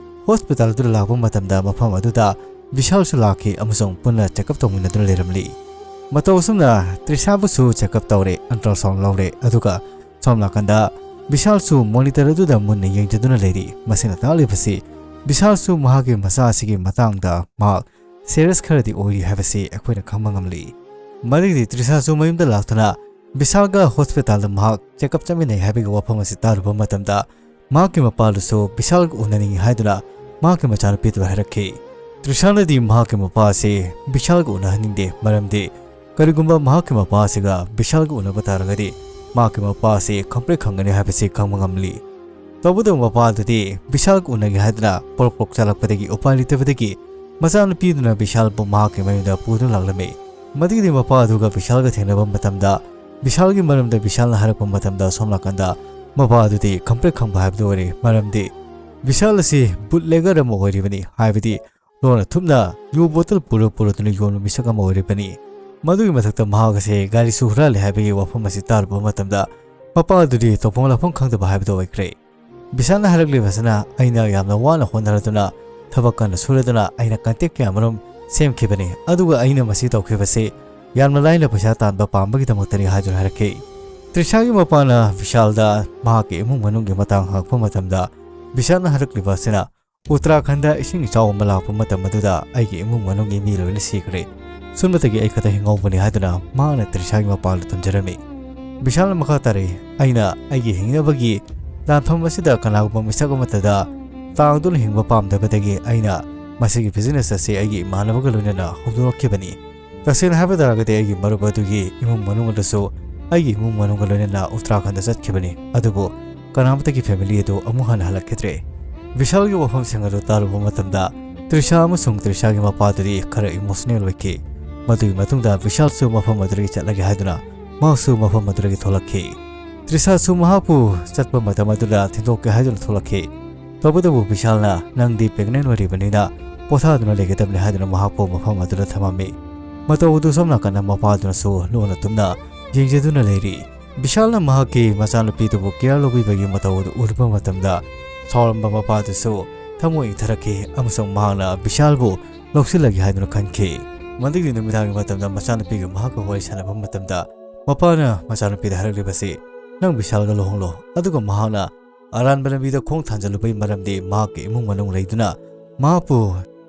ꯍꯣꯁꯄꯤꯇꯥꯜ ꯑꯗꯨꯗ ꯂꯥꯛꯄ ꯃꯇꯝꯗ ꯃꯐꯝ ꯑꯗꯨꯗ ꯕꯤꯁꯥꯜꯁꯨ ꯂꯥꯛꯈꯤ ꯑꯃꯁꯨꯡ ꯄꯨꯟꯅ ꯆꯦꯛꯑꯞ ꯇꯧꯃꯤꯟꯅꯗꯨꯅ ꯂꯩꯔꯝꯂꯤ꯫ ꯃꯇꯧ ꯑꯁꯨꯝꯅ ꯇ꯭ꯔꯤꯁꯥꯕꯨꯁꯨ ꯆꯦꯛꯑꯞ ꯇꯧꯔꯦ, ꯑꯜꯇ꯭ꯔꯥꯁꯥꯎꯟ ꯂꯧꯔꯦ, ꯑꯗꯨꯒ ꯁꯣꯝ ꯅꯥꯀꯟꯗ ꯕꯤꯁꯥꯜꯁꯨ ꯃꯣꯅꯤꯇꯔ ꯑꯗꯨꯗ ꯃꯨꯟꯅ ꯌꯦꯡꯖꯗꯨꯅ ꯂꯩꯔꯤ꯫ ꯃꯁꯤꯅ ꯇꯥꯛꯂꯤꯕꯁꯤ ꯕꯤꯁꯥꯜꯁꯨ ꯃꯍꯥꯛꯀꯤ ꯃꯆꯥ ꯑꯁꯤꯒꯤ ꯃꯇꯥꯡꯗ ꯃꯍꯥꯛ ꯁꯦꯔꯤꯌꯁ ꯈꯔꯗꯤ ꯑꯣꯏꯔꯤ ꯍꯥꯏꯕꯁꯤ ꯑꯩꯈꯣꯏꯅ ꯈꯪꯕ ꯉꯝꯂꯤ꯫ ꯃꯗꯨꯒꯤꯗꯤ ꯇ꯭ꯔꯤꯁꯥꯁꯨ ꯃꯌꯨꯝꯗ ꯂꯥꯛꯇꯨꯅ ꯕꯤꯁꯥꯜꯒ ꯍꯣꯁꯄꯤꯇꯥꯜꯗ ꯃꯍꯥꯛ ꯆꯦꯛꯑꯞ ꯆꯠꯃꯤꯟꯅꯩ ꯍꯥꯏꯕꯒꯤ ꯋꯥꯐꯝ ꯑꯁꯤ ꯇꯥꯔꯨꯕ ꯃꯇꯝꯗ ꯃꯍꯥꯛꯀꯤ ꯃꯄꯥꯗꯨꯁꯨ ꯕꯤꯁꯥꯜꯒ ꯎꯅꯅꯤꯡꯏ ꯍꯥꯏꯗꯨꯅ ꯃꯍꯥꯛꯀꯤ ꯃꯆꯥꯅꯨꯄꯤꯗꯨꯗ ꯍꯥꯏꯔꯛꯈꯤ꯫ ꯇ꯭ꯔꯤꯁꯥꯅꯗꯤ ꯃꯍꯥꯛꯀꯤ ꯃꯄꯥ ꯑꯁꯤ ꯕꯤꯁꯥꯜꯒ ꯎꯅꯍꯟꯅꯤꯡꯗꯦ, ꯃꯔꯝꯗꯤ ꯀꯔꯤꯒꯨꯝꯕ ꯃꯍꯥꯛꯀꯤ ꯃꯄꯥ ꯑꯁꯤꯒ ꯕꯤꯁꯥꯜꯒ ꯎꯅꯕ ꯇꯥꯔꯒꯗꯤ ꯃꯍꯥꯛꯀꯤ ꯃꯄꯥ ꯑꯁꯤ ꯈꯪꯄ꯭ꯔꯦꯛ ꯈꯪꯒꯅꯤ ꯍꯥꯏꯕꯁꯤ ꯈꯪꯕ ꯉꯝꯂꯤ꯫ ꯇꯧꯕꯇꯕꯨ ꯃꯄꯥꯗꯨꯗꯤ ꯕꯤꯁꯥꯜꯒ ꯎꯅꯒꯦ ꯍꯥꯏꯗꯨꯅ ꯄꯣꯔꯣꯛ ꯄꯣꯔꯣꯛ ꯆꯥꯂꯛꯄꯗꯒꯤ ꯎꯄꯥꯏ ꯂꯩꯇꯕꯗꯒꯤ ꯃꯆꯥꯅꯨꯄꯤꯗꯨꯅ ꯕꯤꯁꯥꯜꯕꯨ ꯃꯍꯥꯛꯀꯤ ꯃꯌꯨꯝꯗ ꯄꯨꯗꯨꯅ ꯂꯥꯛꯂꯝꯃꯤ꯫ ꯃꯗꯨꯒꯤꯗꯤ ꯃꯄꯥ ꯑꯗꯨꯒ ꯕꯤꯁꯥꯜꯒ ꯊꯦꯡꯅꯕ ꯃꯇꯝꯗ ꯕꯤꯁꯥꯜꯒꯤ ꯃꯔꯝꯗ ꯕꯤꯁꯥꯜꯅ ꯍꯥꯏꯔꯛꯄ ꯃꯇꯝꯗ ꯁꯣꯝ ꯅꯥꯀꯟꯗ ꯃꯄꯥ ꯑꯗꯨꯗꯤ ꯈꯪꯄ꯭ꯔꯦꯛ ꯈꯪꯕ ꯍꯥꯏꯕꯗꯨ ꯑꯣꯏꯔꯦ, ꯃꯔꯝꯗꯤ ꯕꯤꯁꯥꯜ ꯑꯁꯤ ꯕꯨꯠꯂꯦꯒꯔ ꯑꯃ ꯑꯣꯏꯔꯤꯕꯅꯤ, ꯍꯥꯏꯕꯗꯤ ꯂꯣꯟꯅ ꯊꯨꯞꯅ ꯌꯨ ꯕꯣꯇꯜ ꯄꯨꯔ ꯄꯨꯔꯗꯨꯅ ꯌꯣꯟꯕ ꯃꯤꯁꯛ ꯑꯃ ꯑꯣꯏꯔꯤꯕꯅꯤ꯫ ꯃꯗꯨꯒꯤ ꯃꯊꯛꯇ ꯃꯍꯥꯛ ꯑꯁꯤ ꯒꯥꯔꯤꯁꯨ ꯍꯨꯔꯥꯜꯂꯦ ꯍꯥꯏꯕꯒꯤ ꯋꯥꯐꯝ ꯑꯁꯤ ꯇꯥꯔꯨꯕ ꯃꯇꯝꯗ ꯃꯄꯥ ꯑꯗꯨꯗꯤ ꯇꯧꯐꯝ ꯂꯥꯛꯐꯝ ꯈꯪꯗꯕ ꯍꯥꯏꯕꯗꯨ ꯑꯣꯏꯈ꯭ꯔꯦ꯫ ꯕꯤꯁꯥꯜꯅ ꯍꯥꯏꯔꯛꯂꯤꯕꯁꯤꯅ, "ꯑꯩꯅ ꯌꯥꯝꯅ ꯋꯥꯅ ꯍꯣꯠꯅꯔꯗꯨꯅ ꯊꯕꯛ ꯀꯟꯅ ꯁꯨꯔꯗꯨꯅ ꯑꯩꯅ ꯀꯟꯇꯦꯛ ꯀꯌꯥꯃꯔꯨꯝ ꯁꯦꯝꯈꯤꯕꯅꯤ꯫ ꯑꯗꯨꯒ ꯑꯩꯅ ꯃꯁꯤ ꯇꯧꯈꯤꯕꯁꯤ ꯌꯥꯝꯅ ꯂꯥꯏꯅ ꯄꯩꯁꯥ ꯇꯥꯟꯕ ꯄꯥꯝꯕꯒꯤꯗꯃꯛꯇꯅꯤ ꯍꯥꯏꯗꯨꯅ ꯍꯥꯏꯔꯛꯈꯤ꯫ ꯇ꯭ꯔꯤꯁꯥꯒꯤ ꯃꯄꯥꯅ ꯕꯤꯁꯥꯜꯗ ꯃꯍꯥꯛꯀꯤ ꯏꯃꯨꯡ ꯃꯅꯨꯡꯒꯤ ꯃꯇꯥꯡ ꯍꯪꯉꯛꯄ ꯃꯇꯝꯗ, ꯕꯤꯁꯥꯜꯅ ꯍꯥꯏꯔꯛꯂꯤꯕ ꯑꯁꯤꯅ, "ꯎꯠꯇꯔꯥꯈꯟꯗ ꯏꯁꯤꯡ ꯏꯆꯥꯎ ꯑꯃ ꯂꯥꯛꯄ ꯃꯇꯝ ꯑꯗꯨꯗ ꯑꯩꯒꯤ ꯏꯃꯨꯡ ꯃꯅꯨꯡꯒꯤ ꯃꯤ ꯂꯣꯏꯅ ꯁꯤꯈ꯭ꯔꯦ꯫ ꯁꯨꯝꯕꯇꯒꯤ ꯑꯩ ꯈꯛꯇ ꯍꯤꯡꯍꯧꯕꯅꯤ" ꯍꯥꯏꯗꯨꯅ ꯃꯍꯥꯛꯅ ꯇ꯭ꯔꯤꯁꯥꯒꯤ ꯃꯄꯥꯗ ꯊꯝꯖꯔꯝꯃꯤ꯫ ꯕꯤꯁꯥꯜꯅ ꯃꯈꯥ ꯇꯥꯔꯛꯏ, "ꯑꯩꯅ ꯑꯩꯒꯤ ꯍꯤꯡꯅꯕꯒꯤ ꯂꯥꯟꯐꯝ ꯑꯁꯤꯗ ꯀꯅꯥꯒꯨꯝꯕ ꯃꯤꯁꯛ ꯑꯃꯠꯇꯗ ꯇꯥꯡꯗꯨꯅ ꯍꯤꯡꯕ ꯄꯥꯝꯗꯕꯗꯒꯤ ꯑꯩꯅ ꯃꯁꯤꯒꯤ ꯕꯤꯖꯤꯅꯦꯁ ꯑꯁꯤ ꯑꯩꯒꯤ ꯏꯃꯥꯟꯅꯕꯒ ꯂꯣꯏꯅꯅ ꯍꯧꯗꯣꯔꯛꯈꯤꯕꯅꯤ꯫ ꯇꯁꯦꯡꯅ ꯍꯥꯏꯕ ꯇꯥꯔꯒꯗꯤ ꯑꯩꯒꯤ ꯃꯔꯨꯞ ꯑꯗꯨꯒꯤ ꯏꯃꯨꯡ ꯃꯅꯨꯡ ꯑꯗꯨꯁꯨ ꯑꯩꯒꯤ ꯏꯃꯨꯡ ꯃꯅꯨꯡꯒ ꯂꯣꯏꯅꯅ ꯎꯠꯇꯔꯥꯈꯟꯗ ꯆꯠꯈꯤꯕꯅꯤ, ꯑꯗꯨꯕꯨ ꯀꯅꯥꯃꯠꯇꯒꯤ ꯐꯦꯃꯤꯂꯤ ꯑꯗꯨ ꯑꯃꯨꯛ ꯍꯟꯅ ꯍꯜꯂꯛꯈꯤꯗ꯭ꯔꯦ꯫" ꯕꯤꯁꯥꯜꯒꯤ ꯋꯥꯐꯝꯁꯤꯡ ꯑꯗꯨ ꯇꯥꯔꯨꯕ ꯃꯇꯝꯗ ꯇ꯭ꯔꯤꯁꯥ ꯑꯃꯁꯨꯡ ꯇ꯭ꯔꯤꯁꯥꯒꯤ ꯃꯄꯥꯗꯨꯗꯤ ꯈꯔ ꯏꯃꯣꯁꯅꯦꯜ ꯑꯣꯏꯈꯤ꯫ ꯃꯗꯨꯒꯤ ꯃꯇꯨꯡꯗ ꯕꯤꯁꯥꯜꯁꯨ ꯃꯐꯝ ꯑꯗꯨꯗꯒꯤ ꯆꯠꯂꯒꯦ ꯍꯥꯏꯗꯨꯅ ꯃꯍꯥꯛꯁꯨ ꯃꯐꯝ ꯑꯗꯨꯗꯒꯤ ꯊꯣꯛꯂꯛꯈꯤ꯫ ꯇ꯭ꯔꯤꯁꯥꯁꯨ ꯃꯍꯥꯛꯄꯨ ꯆꯠꯄ ꯃꯇꯝ ꯑꯗꯨꯗ ꯊꯤꯟꯗꯣꯛꯀꯦ ꯍꯥꯏꯗꯨꯅ ꯊꯣꯛꯂꯛꯈꯤ꯫ ꯇꯧꯕꯇꯕꯨ ꯕꯤꯁꯥꯜꯅ, "ꯅꯪꯗꯤ ꯄ꯭ꯔꯦꯒꯅꯦꯟ ꯑꯣꯏꯔꯤꯕꯅꯤꯅ ꯄꯣꯊꯥꯗꯨꯅ ꯂꯩꯒꯗꯕꯅꯤ" ꯍꯥꯏꯗꯨꯅ ꯃꯍꯥꯛꯄꯨ ꯃꯐꯝ ꯑꯗꯨꯗ ꯊꯝꯃꯝꯃꯤ꯫ ꯃꯇꯧ ꯑꯗꯨ ꯁꯣꯝ ꯅꯥꯀꯟꯗ ꯃꯄꯥꯗꯨꯅꯁꯨ ꯂꯣꯟꯅ ꯇꯨꯝꯅ ꯌꯦꯡꯖꯗꯨꯅ ꯂꯩꯔꯤ꯫ ꯕꯤꯁꯥꯜꯅ ꯃꯍꯥꯛꯀꯤ ꯃꯆꯥꯅꯨꯄꯤꯗꯨꯕꯨ ꯀꯤꯌꯔ ꯂꯧꯕꯤꯕꯒꯤ ꯃꯇꯧ ꯑꯗꯨ ꯎꯔꯨꯕ ꯃꯇꯝꯗ ꯁꯥꯎꯔꯝꯕ ꯃꯄꯥꯗꯨꯁꯨ ꯊꯃꯣꯏ ꯏꯪꯊꯔꯛꯈꯤ ꯑꯃꯁꯨꯡ ꯃꯍꯥꯛꯅ ꯕꯤꯁꯥꯜꯕꯨ ꯂꯧꯁꯤꯜꯂꯒꯦ ꯍꯥꯏꯗꯨꯅ ꯈꯟꯈꯤ꯫ ꯃꯗꯨꯒꯤ ꯅꯨꯃꯤꯗꯥꯡꯒꯤ ꯃꯇꯝꯗ ꯃꯆꯥꯅꯨꯄꯤꯒ ꯃꯍꯥꯛꯀ ꯋꯥꯔꯤ ꯁꯥꯟꯅꯕ ꯃꯇꯝꯗ ꯃꯄꯥꯅ ꯃꯆꯥꯅꯨꯄꯤꯗ ꯍꯥꯏꯔꯛꯂꯤꯕꯁꯤ, "ꯅꯪ ꯕꯤꯁꯥꯜꯒ ꯂꯨꯍꯣꯡꯂꯣ꯫" ꯑꯗꯨꯒ ꯃꯍꯥꯛꯅ ꯑꯔꯥꯟꯕ ꯂꯝꯕꯤꯗ ꯈꯣꯡ ꯊꯥꯡꯖꯜꯂꯨꯕꯒꯤ ꯃꯔꯝꯗꯤ ꯃꯍꯥꯛꯀꯤ ꯏꯃꯨꯡ ꯃꯅꯨꯡ ꯂꯩꯗꯨꯅ ꯃꯍꯥꯛꯄꯨ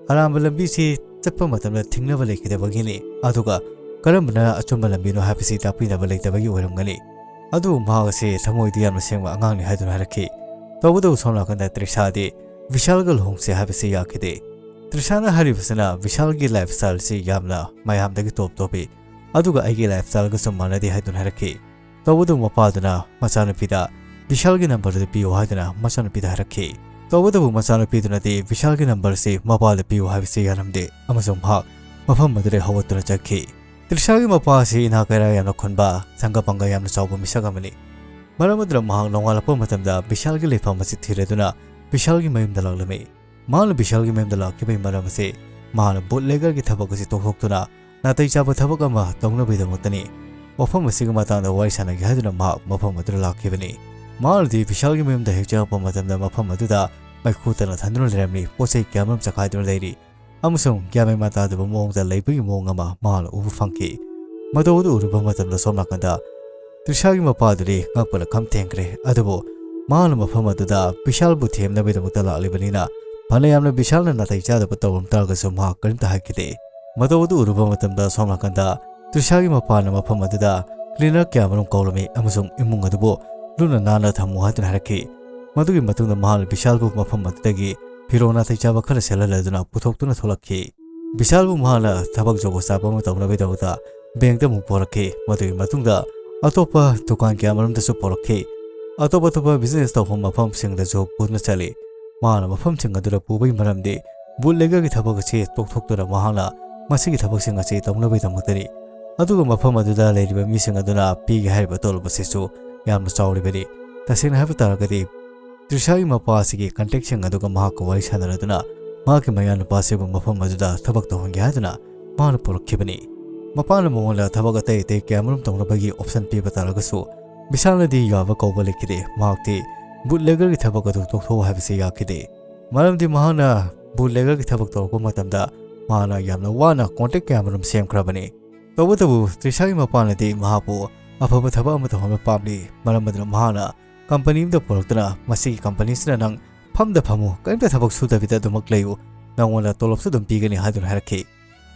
ꯑꯔꯥꯟꯕ ꯂꯝꯕꯤꯁꯤ ꯆꯠꯄ ꯃꯇꯝꯗ ꯊꯤꯡꯅꯕ ꯂꯩꯈꯤꯗꯕꯒꯤꯅꯤ꯫ ꯑꯗꯨꯒ ꯀꯔꯝꯕꯅ ꯑꯆꯨꯝꯕ ꯂꯝꯕꯤꯅꯣ ꯍꯥꯏꯕꯁꯤ ꯇꯥꯛꯄꯤꯅꯕ ꯂꯩꯇꯕꯒꯤ ꯑꯣꯏꯔꯝꯒꯅꯤ꯫ ꯑꯗꯨꯕꯨ ꯃꯍꯥꯛ ꯑꯁꯤ ꯊꯃꯣꯏꯗꯤ ꯌꯥꯝꯅ ꯁꯦꯡꯕ ꯑꯉꯥꯡꯅꯤ ꯍꯥꯏꯗꯨꯅ ꯍꯥꯏꯔꯛꯈꯤ꯫ ꯇꯧꯕꯇꯕꯨ ꯁꯣꯝ ꯅꯥꯀꯟꯗ ꯇ꯭ꯔꯤꯁꯥꯗꯤ ꯕꯤꯁꯥꯜꯒ ꯂꯨꯍꯣꯡꯁꯦ ꯍꯥꯏꯕꯁꯤ ꯌꯥꯈꯤꯗꯦ꯫ ꯇ꯭ꯔꯤꯁꯥꯅ ꯍꯥꯏꯔꯤꯕꯁꯤꯅ ꯕꯤꯁꯥꯜꯒꯤ ꯂꯥꯏꯐ ꯁ꯭ꯇꯥꯏꯜꯁꯤ ꯌꯥꯝꯅ ꯃꯌꯥꯝꯗꯒꯤ ꯇꯣꯞ ꯇꯣꯞꯄꯤ, ꯑꯗꯨꯒ ꯑꯩꯒꯤ ꯂꯥꯏꯐ ꯁ꯭ꯇꯥꯏꯜꯒꯁꯨ ꯃꯥꯟꯅꯗꯦ ꯍꯥꯏꯗꯨꯅ ꯍꯥꯏꯔꯛꯈꯤ꯫ ꯇꯧꯕꯇꯕꯨ ꯃꯄꯥꯗꯨꯅ ꯃꯆꯥꯅꯨꯄꯤꯗ ꯕꯤꯁꯥꯜꯒꯤ ꯅꯝꯕꯔ ꯑꯗꯨ ꯄꯤꯌꯨ ꯍꯥꯏꯗꯨꯅ ꯃꯆꯥꯅꯨꯄꯤꯗ ꯍꯥꯏꯔꯛꯈꯤ꯫ ꯇꯧꯕꯇꯕꯨ ꯃꯆꯥꯅꯨꯄꯤꯗꯨꯅꯗꯤ ꯕꯤꯁꯥꯜꯒꯤ ꯅꯝꯕꯔꯁꯤ ꯃꯄꯥꯗ ꯄꯤꯌꯨ ꯍꯥꯏꯕꯁꯤ ꯌꯥꯔꯝꯗꯦ ꯑꯃꯁꯨꯡ ꯃꯍꯥꯛ ꯃꯐꯝ ꯑꯗꯨꯗꯒꯤ ꯍꯧꯒꯠꯇꯨꯅ ꯆꯠꯈꯤ꯫ ꯇ꯭ꯔꯤꯁꯥꯒꯤ ꯃꯄꯥ ꯑꯁꯤ ꯏꯅꯥꯛ ꯀꯩꯔꯥꯛ ꯌꯥꯝꯅ ꯈꯨꯟꯕ, ꯁꯪꯒ ꯄꯪꯒ ꯌꯥꯝꯅ ꯆꯥꯎꯕ ꯃꯤꯁꯛ ꯑꯃꯅꯤ꯫ ꯃꯔꯝ ꯑꯗꯨꯅ ꯃꯍꯥꯛ ꯅꯣꯡꯉꯥꯜꯂꯛꯄ ꯃꯇꯝꯗ ꯕꯤꯁꯥꯜꯒꯤ ꯂꯩꯐꯝ ꯑꯁꯤ ꯊꯤꯔꯗꯨꯅ ꯕꯤꯁꯥꯜꯒꯤ ꯃꯌꯨꯝꯗ ꯂꯥꯛꯂꯝꯃꯤ꯫ ꯃꯍꯥꯛꯅ ꯕꯤꯁꯥꯜꯒꯤ ꯃꯌꯨꯝꯗ ꯂꯥꯛꯈꯤꯕꯒꯤ ꯃꯔꯝ ꯑꯁꯤ ꯃꯍꯥꯛꯅ ꯕꯨꯠꯂꯦꯒꯔꯒꯤ ꯊꯕꯛ ꯑꯁꯤ ꯇꯣꯛꯊꯣꯛꯇꯨꯅ ꯅꯥꯇꯩ ꯆꯥꯕ ꯊꯕꯛ ꯑꯃ ꯇꯧꯅꯕꯒꯤꯗꯃꯛꯇꯅꯤ꯫ ꯋꯥꯐꯝ ꯑꯁꯤꯒꯤ ꯃꯇꯥꯡꯗ ꯋꯥꯔꯤ ꯁꯥꯟꯅꯒꯦ ꯍꯥꯏꯗꯨꯅ ꯃꯍꯥꯛ ꯃꯐꯝ ꯑꯗꯨꯗ ꯂꯥꯛꯈꯤꯕꯅꯤ꯫ ꯃꯍꯥꯛꯅꯗꯤ ꯕꯤꯁꯥꯜꯒꯤ ꯃꯌꯨꯝꯗ ꯍꯦꯛ ꯆꯪꯉꯛꯄ ꯃꯇꯝꯗ ꯃꯐꯝ ꯑꯗꯨꯗ ꯃꯩꯈꯨ ꯇꯅ ꯊꯟꯗꯨꯅ ꯂꯩꯔꯝꯃꯤ꯫ ꯄꯣꯠ ꯆꯩ ꯀꯌꯥ ꯑꯃꯔꯣꯝ ꯆꯈꯥꯏꯗꯨꯅ ꯂꯩꯔꯤ꯫ ꯑꯃꯁꯨꯡ ꯒ꯭ꯌꯥꯟ ꯃꯦꯟ ꯇꯥꯗꯕ ꯃꯑꯣꯡꯗ ꯂꯩꯕꯒꯤ ꯃꯑꯣꯡ ꯑꯃ ꯃꯍꯥꯛꯅ ꯎꯕ ꯐꯪꯈꯤ꯫ ꯃꯇꯧ ꯑꯗꯨ ꯎꯔꯨꯕ ꯃꯇꯝꯗ ꯁꯣꯝ ꯅꯥꯀꯟꯗ ꯇ꯭ꯔꯤꯁꯥꯒꯤ ꯃꯄꯥꯗꯨꯗꯤ ꯉꯛꯄꯅ ꯈꯝ ꯊꯦꯡꯈ꯭ꯔꯦ꯫ ꯑꯗꯨꯕꯨ ꯃꯍꯥꯛꯅ ꯃꯐꯝ ꯑꯗꯨꯗ ꯕꯤꯁꯥꯜꯕꯨ ꯊꯦꯝꯅꯕꯒꯤꯗꯃꯛꯇ ꯂꯥꯛꯂꯤꯕꯅꯤꯅ ꯐꯅ ꯌꯥꯝꯅ ꯕꯤꯁꯥꯜꯅ ꯅꯥꯇꯩ ꯆꯥꯗꯕ ꯇꯧꯔꯝ ꯇꯥꯔꯒꯁꯨ ꯃꯍꯥꯛ ꯀꯔꯤꯝꯇ ꯍꯥꯏꯈꯤꯗꯦ꯫ ꯃꯇꯧ ꯑꯗꯨ ꯎꯔꯨꯕ ꯃꯇꯝꯗ ꯁꯣꯝ ꯅꯥꯀꯟꯗ ꯇ꯭ꯔꯤꯁꯥꯒꯤ ꯃꯄꯥꯅ ꯃꯐꯝ ꯑꯗꯨꯗ ꯀ꯭ꯂꯤꯅꯔ ꯀꯌꯥ ꯑꯃꯔꯣꯝ ꯀꯧꯔꯝꯃꯤ ꯑꯃꯁꯨꯡ ꯏꯃꯨꯡ ꯑꯗꯨꯕꯨ ꯂꯨꯅ ꯅꯥꯟꯅ ꯊꯝꯃꯨ ꯍꯥꯏꯗꯨꯅ ꯍꯥꯏꯔꯛꯈꯤ꯫ ꯃꯗꯨꯒꯤ ꯃꯇꯨꯡꯗ ꯃꯍꯥꯛꯅ ꯕꯤꯁꯥꯜꯕꯨ ꯃꯐꯝ ꯑꯗꯨꯗꯒꯤ ꯐꯤꯔꯣꯜ ꯅꯥꯇꯩ ꯆꯥꯕ ꯈꯔ ꯁꯦꯠꯍꯜꯂꯗꯨꯅ ꯄꯨꯊꯣꯛꯇꯨꯅ ꯊꯣꯛꯂꯛꯈꯤ꯫ ꯕꯤꯁꯥꯜꯕꯨ ꯃꯍꯥꯛꯅ ꯊꯕꯛ ꯖꯣꯒꯣ ꯆꯥꯕ ꯑꯃ ꯇꯧꯅꯕꯒꯤꯗꯃꯛꯇ ꯕꯦꯡꯛꯇ ꯑꯃꯨꯛ ꯄꯨꯔꯛꯈꯤ꯫ ꯃꯗꯨꯒꯤ ꯃꯇꯨꯡꯗ ꯑꯇꯣꯞꯄ ꯗꯨꯀꯥꯟ ꯀꯌꯥ ꯑꯃꯔꯣꯝꯗꯁꯨ ꯄꯨꯔꯛꯈꯤ꯫ ꯑꯇꯣꯞ ꯑꯇꯣꯞꯄ ꯕꯤꯖꯤꯅꯦꯁ ꯇꯧꯐꯝ ꯃꯐꯝꯁꯤꯡꯗꯁꯨ ꯄꯨꯗꯨꯅ ꯆꯠꯂꯤ꯫ ꯃꯍꯥꯛꯅ ꯃꯐꯝꯁꯤꯡ ꯑꯗꯨꯗ ꯄꯨꯕꯒꯤ ꯃꯔꯝꯗꯤ ꯕꯨꯠꯂꯦꯒꯔꯒꯤ ꯊꯕꯛ ꯑꯁꯤ ꯇꯣꯛꯊꯣꯛꯇꯨꯅ ꯃꯍꯥꯛꯅ ꯃꯁꯤꯒꯤ ꯊꯕꯛꯁꯤꯡ ꯑꯁꯤ ꯇꯧꯅꯕꯒꯤꯗꯃꯛꯇꯅꯤ꯫ ꯑꯗꯨꯒ ꯃꯐꯝ ꯑꯗꯨꯗ ꯂꯩꯔꯤꯕ ꯃꯤꯁꯤꯡ ꯑꯗꯨꯅ ꯄꯤꯒꯦ ꯍꯥꯏꯔꯤꯕ ꯇꯣꯂꯣꯞ ꯑꯁꯤꯁꯨ ꯌꯥꯝꯅ ꯆꯥꯎꯔꯤꯕꯅꯤ꯫ ꯇꯁꯦꯡꯅ ꯍꯥꯏꯕ ꯇꯥꯔꯒꯗꯤ ꯇ꯭ꯔꯤꯁꯥꯒꯤ ꯃꯄꯥ ꯑꯁꯤꯒꯤ ꯀꯟꯇꯦꯛꯁꯤꯡ ꯑꯗꯨꯒ ꯃꯍꯥꯛꯀ ꯋꯥꯔꯤ ꯁꯥꯟꯅꯔꯗꯨꯅ ꯃꯍꯥꯛꯀꯤ ꯃꯌꯥꯅꯨꯄꯥ ꯑꯁꯤꯕꯨ ꯃꯐꯝ ꯑꯗꯨꯗ ꯊꯕꯛ ꯇꯧꯍꯟꯒꯦ ꯍꯥꯏꯗꯨꯅ ꯃꯍꯥꯛꯅ ꯄꯨꯔꯛꯈꯤꯕꯅꯤ꯫ ꯃꯄꯥꯅ ꯃꯉꯣꯟꯗ ꯊꯕꯛ ꯑꯇꯩ ꯑꯇꯩ ꯀꯌꯥ ꯑꯃꯔꯣꯝ ꯇꯧꯅꯕꯒꯤ ꯑꯣꯞꯁꯟ ꯄꯤꯕ ꯇꯥꯔꯒꯁꯨ ꯕꯤꯁꯥꯜꯅꯗꯤ ꯌꯥꯕ ꯀꯧꯕ ꯂꯩꯈꯤꯗꯦ꯫ ꯃꯍꯥꯛꯇꯤ ꯕꯨꯠꯂꯦꯒꯔꯒꯤ ꯊꯕꯛ ꯑꯗꯨ ꯇꯣꯛꯊꯣꯛꯎ ꯍꯥꯏꯕꯁꯤ ꯌꯥꯈꯤꯗꯦ꯫ ꯃꯔꯝꯗꯤ ꯃꯍꯥꯛꯅ ꯕꯨꯠꯂꯦꯒꯔꯒꯤ ꯊꯕꯛ ꯇꯧꯔꯛꯄ ꯃꯇꯝꯗ ꯃꯍꯥꯛꯅ ꯌꯥꯝꯅ ꯋꯥꯅ ꯀꯣꯟꯇꯦꯛ ꯀꯌꯥ ꯑꯃꯔꯣꯝ ꯁꯦꯝꯈ꯭ꯔꯕꯅꯤ꯫ ꯇꯧꯕꯇꯕꯨ ꯇ꯭ꯔꯤꯁꯥꯒꯤ ꯃꯄꯥꯅꯗꯤ ꯃꯍꯥꯛꯄꯨ ꯑꯐꯕ ꯊꯕꯛ ꯑꯃ ꯇꯧꯍꯟꯕ ꯄꯥꯝꯂꯤ꯫ ꯃꯔꯝ ꯑꯗꯨꯅ ꯃꯍꯥꯛꯅ ꯀꯝꯄꯅꯤ ꯑꯃꯗ ꯄꯨꯔꯛꯇꯨꯅ ꯃꯁꯤꯒꯤ ꯀꯝꯄꯅꯤꯁꯤꯅ ꯅꯪ ꯐꯝꯗ ꯐꯝꯃꯨ, ꯀꯔꯤꯝꯇ ꯊꯕꯛ ꯁꯨꯗꯕꯤꯗ ꯑꯗꯨꯃꯛ ꯂꯩꯌꯨ, ꯅꯪꯉꯣꯟꯗ ꯇꯣꯂꯣꯞꯁꯨ ꯑꯗꯨꯝ ꯄꯤꯒꯅꯤ ꯍꯥꯏꯗꯨꯅ ꯍꯥꯏꯔꯛꯈꯤ꯫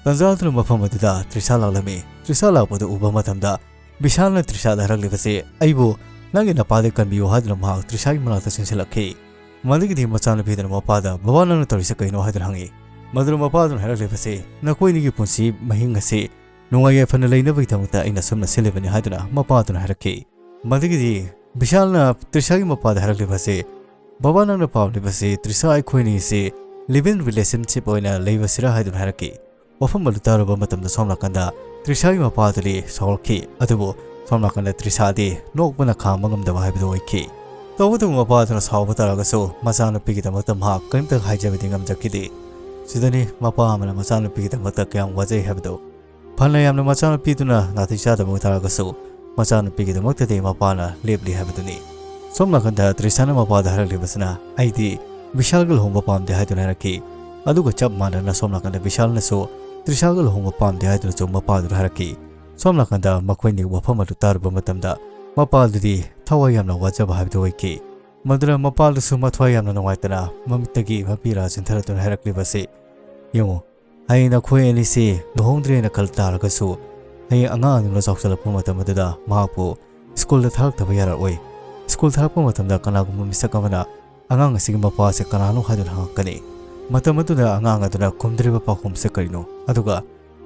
ꯇꯟꯖꯥ ꯑꯗꯨꯅ ꯃꯐꯝ ꯑꯗꯨꯗ ꯇ꯭ꯔꯤꯁꯥ ꯂꯥꯛꯂꯝꯃꯤ꯫ ꯇ꯭ꯔꯤꯁꯥ ꯂꯥꯛꯄꯗꯨ ꯎꯕ ꯃꯇꯝꯗ ꯕꯤꯁꯥꯜꯅ ꯇ꯭ꯔꯤꯁꯥꯗ ꯍꯥꯏꯔꯛꯂꯤꯕꯁꯤ, "ꯑꯩꯕꯨ ꯅꯪꯒꯤ ꯅꯄꯥꯗ ꯀꯟꯕꯤꯌꯨ" ꯍꯥꯏꯗꯨꯅ ꯃꯍꯥꯛ ꯇ꯭ꯔꯤꯁꯥꯒꯤ ꯃꯅꯥꯛꯇ ꯆꯦꯟꯁꯤꯜꯂꯛꯈꯤ꯫ ꯃꯗꯨꯒꯤꯗꯤ ꯃꯆꯥꯅꯨꯄꯤꯗꯨꯅ ꯃꯄꯥꯗ, "ꯕꯕꯥ, ꯅꯪꯅ ꯇꯧꯔꯤꯁꯤ ꯀꯩꯅꯣ?" ꯍꯥꯏꯗꯨꯅ ꯍꯪꯉꯤ꯫ ꯃꯗꯨꯅ ꯃꯄꯥꯗꯨꯅ ꯍꯥꯏꯔꯛꯂꯤꯕꯁꯤ, "ꯅꯈꯣꯏꯅꯤꯒꯤ ꯄꯨꯟꯁꯤ ꯃꯍꯤꯡ ꯑꯁꯤ ꯅꯨꯡꯉꯥꯏ ꯌꯥꯏꯐꯅ ꯂꯩꯅꯕꯒꯤꯗꯃꯛꯇ ꯑꯩꯅ ꯁꯨꯝꯅ ꯁꯤꯜꯂꯤꯕꯅꯤ" ꯍꯥꯏꯗꯨꯅ ꯃꯄꯥꯗꯨꯅ ꯍꯥꯏꯔꯛꯈꯤ꯫ ꯃꯗꯨꯒꯤꯗꯤ ꯕꯤꯁꯥꯜꯅ ꯇ꯭ꯔꯤꯁꯥꯒꯤ ꯃꯄꯥꯗ ꯍꯥꯏꯔꯛꯂꯤꯕꯁꯤ, "ꯕꯕꯥ, ꯅꯪꯅ ꯄꯥꯝꯂꯤꯕꯁꯤ ꯇ꯭ꯔꯤꯁꯥ ꯑꯩꯈꯣꯏꯅꯤꯁꯤ ꯂꯤꯚ ꯏꯟ ꯔꯤꯂꯦꯁꯟꯁꯤꯞ ꯑꯣꯏꯅ ꯂꯩꯕꯁꯤꯔꯥ?" ꯍꯥꯏꯗꯨꯅ ꯍꯥꯏꯔꯛꯈꯤ꯫ ꯋꯥꯐꯝ ꯑꯗꯨ ꯇꯥꯔꯨꯕ ꯃꯇꯝꯗ ꯁꯣꯝ ꯅꯥꯀꯟꯗ ꯇ꯭ꯔꯤꯁꯥꯒꯤ ꯃꯄꯥꯗꯨꯗꯤ ꯁꯥꯎꯔꯛꯈꯤ꯫ ꯑꯗꯨꯕꯨ ꯁꯣꯝ ꯅꯥꯀꯟꯗ ꯇ꯭ꯔꯤꯁꯥꯗꯤ ꯅꯣꯛꯄꯅ ꯈꯥꯝꯕ ꯉꯝꯗꯕ ꯍꯥꯏꯕꯗꯨ ꯑꯣꯏꯈꯤ꯫ ꯇꯧꯕꯇꯕꯨ ꯃꯄꯥꯗꯨꯅ ꯁꯥꯎꯕ ꯇꯥꯔꯒꯁꯨ ꯃꯆꯥꯅꯨꯄꯤꯒꯤꯗꯃꯛꯇ ꯃꯍꯥꯛ ꯀꯔꯤꯝꯇ ꯍꯥꯏꯖꯕꯗꯤ ꯉꯝꯖꯈꯤꯗꯦ꯫ ꯁꯤꯗꯅꯤ ꯃꯄꯥ ꯑꯃꯅ ꯃꯆꯥꯅꯨꯄꯤꯒꯤꯗꯃꯛꯇ ꯀꯌꯥꯝ ꯋꯥꯖꯩ ꯍꯥꯏꯕꯗꯨ꯫ ꯐꯅ ꯌꯥꯝꯅ ꯃꯆꯥꯅꯨꯄꯤꯗꯨꯅ ꯅꯥꯇꯩ ꯆꯥꯗꯕ ꯑꯣꯏꯇꯥꯔꯒꯁꯨ ꯃꯆꯥꯅꯨꯄꯤꯒꯤꯗꯃꯛꯇꯗꯤ ꯃꯄꯥꯅ ꯂꯦꯞꯂꯤ ꯍꯥꯏꯕꯗꯨꯅꯤ꯫ ꯁꯣꯝ ꯅꯥꯀꯟꯗ ꯇ꯭ꯔꯤꯁꯥꯅ ꯃꯄꯥꯗ ꯍꯥꯏꯔꯛꯂꯤꯕꯁꯤꯅ, "ꯑꯩꯗꯤ ꯕꯤꯁꯥꯜꯒ ꯂꯨꯍꯣꯡꯕ ꯄꯥꯝꯗꯦ ꯍꯥꯏꯗꯨꯅ ꯍꯥꯏꯔꯛꯈꯤ꯫ ꯑꯗꯨꯒ ꯆꯞ ꯃꯥꯟꯅꯅ ꯁꯣꯝ ꯅꯥꯀꯟꯗ ꯕꯤꯁꯥꯜꯅꯁꯨ ꯇ꯭ꯔꯤꯁꯥꯒ ꯂꯨꯍꯣꯡꯕ ꯄꯥꯝꯗꯦ ꯍꯥꯏꯗꯨꯅꯁꯨ ꯃꯄꯥꯗꯨꯅ ꯍꯥꯏꯔꯛꯈꯤ꯫ ꯁꯣꯝ ꯅꯥꯀꯟꯗ ꯃꯈꯣꯏꯅꯤ ꯋꯥꯐꯝ ꯑꯗꯨ ꯇꯥꯔꯨꯕ ꯃꯇꯝꯗ ꯃꯄꯥꯗꯨꯗꯤ ꯊꯋꯥꯏ ꯌꯥꯝꯅ ꯋꯥꯖꯕ ꯍꯥꯏꯕꯗꯨ ꯑꯣꯏꯈꯤ꯫ ꯃꯗꯨꯅ ꯃꯄꯥꯗꯨꯁꯨ ꯃꯊ꯭ꯋꯥꯏ ꯌꯥꯝꯅ ꯅꯨꯡꯉꯥꯏꯇꯅ ꯃꯃꯤꯠꯇꯒꯤ ꯃꯄꯤ ꯔꯥ ꯆꯤꯟꯊꯔꯗꯨꯅ ꯍꯥꯏꯔꯛꯂꯤꯕ ꯑꯁꯤ, "ꯌꯦꯡꯉꯨ, ꯍꯌꯦꯡ ꯅꯈꯣꯏ ꯑꯅꯤꯁꯤ ꯂꯨꯍꯣꯡꯗ꯭ꯔꯦꯅ ꯈꯜ ꯇꯥꯔꯒꯁꯨ, ꯍꯌꯦꯡ ꯑꯉꯥꯡ ꯑꯗꯨꯅ ꯆꯥꯎꯁꯤꯜꯂꯛꯄ ꯃꯇꯝ ꯑꯗꯨꯗ ꯃꯍꯥꯛꯄꯨ ꯁ꯭ꯀꯨꯜꯗ ꯊꯥꯔꯛꯇꯕ ꯌꯥꯔꯛꯑꯣꯏ꯫ ꯁ꯭ꯀꯨꯜ ꯊꯥꯔꯛꯄ ꯃꯇꯝꯗ ꯀꯅꯥꯒꯨꯝꯕ ꯃꯤꯁꯛ ꯑꯃꯅ ꯑꯉꯥꯡ ꯑꯁꯤꯒꯤ ꯃꯄꯥ ꯑꯁꯤ ꯀꯅꯥꯅꯣ ꯍꯥꯏꯗꯨꯅ ꯍꯪꯉꯛꯀꯅꯤ꯫ ꯃꯇꯝ ꯑꯗꯨꯗ ꯑꯉꯥꯡ ꯑꯗꯨꯅ ꯈꯨꯝꯗ꯭ꯔꯤꯕ ꯄꯥꯎꯈꯨꯝꯁꯦ ꯀꯔꯤꯅꯣ? ꯑꯗꯨꯒ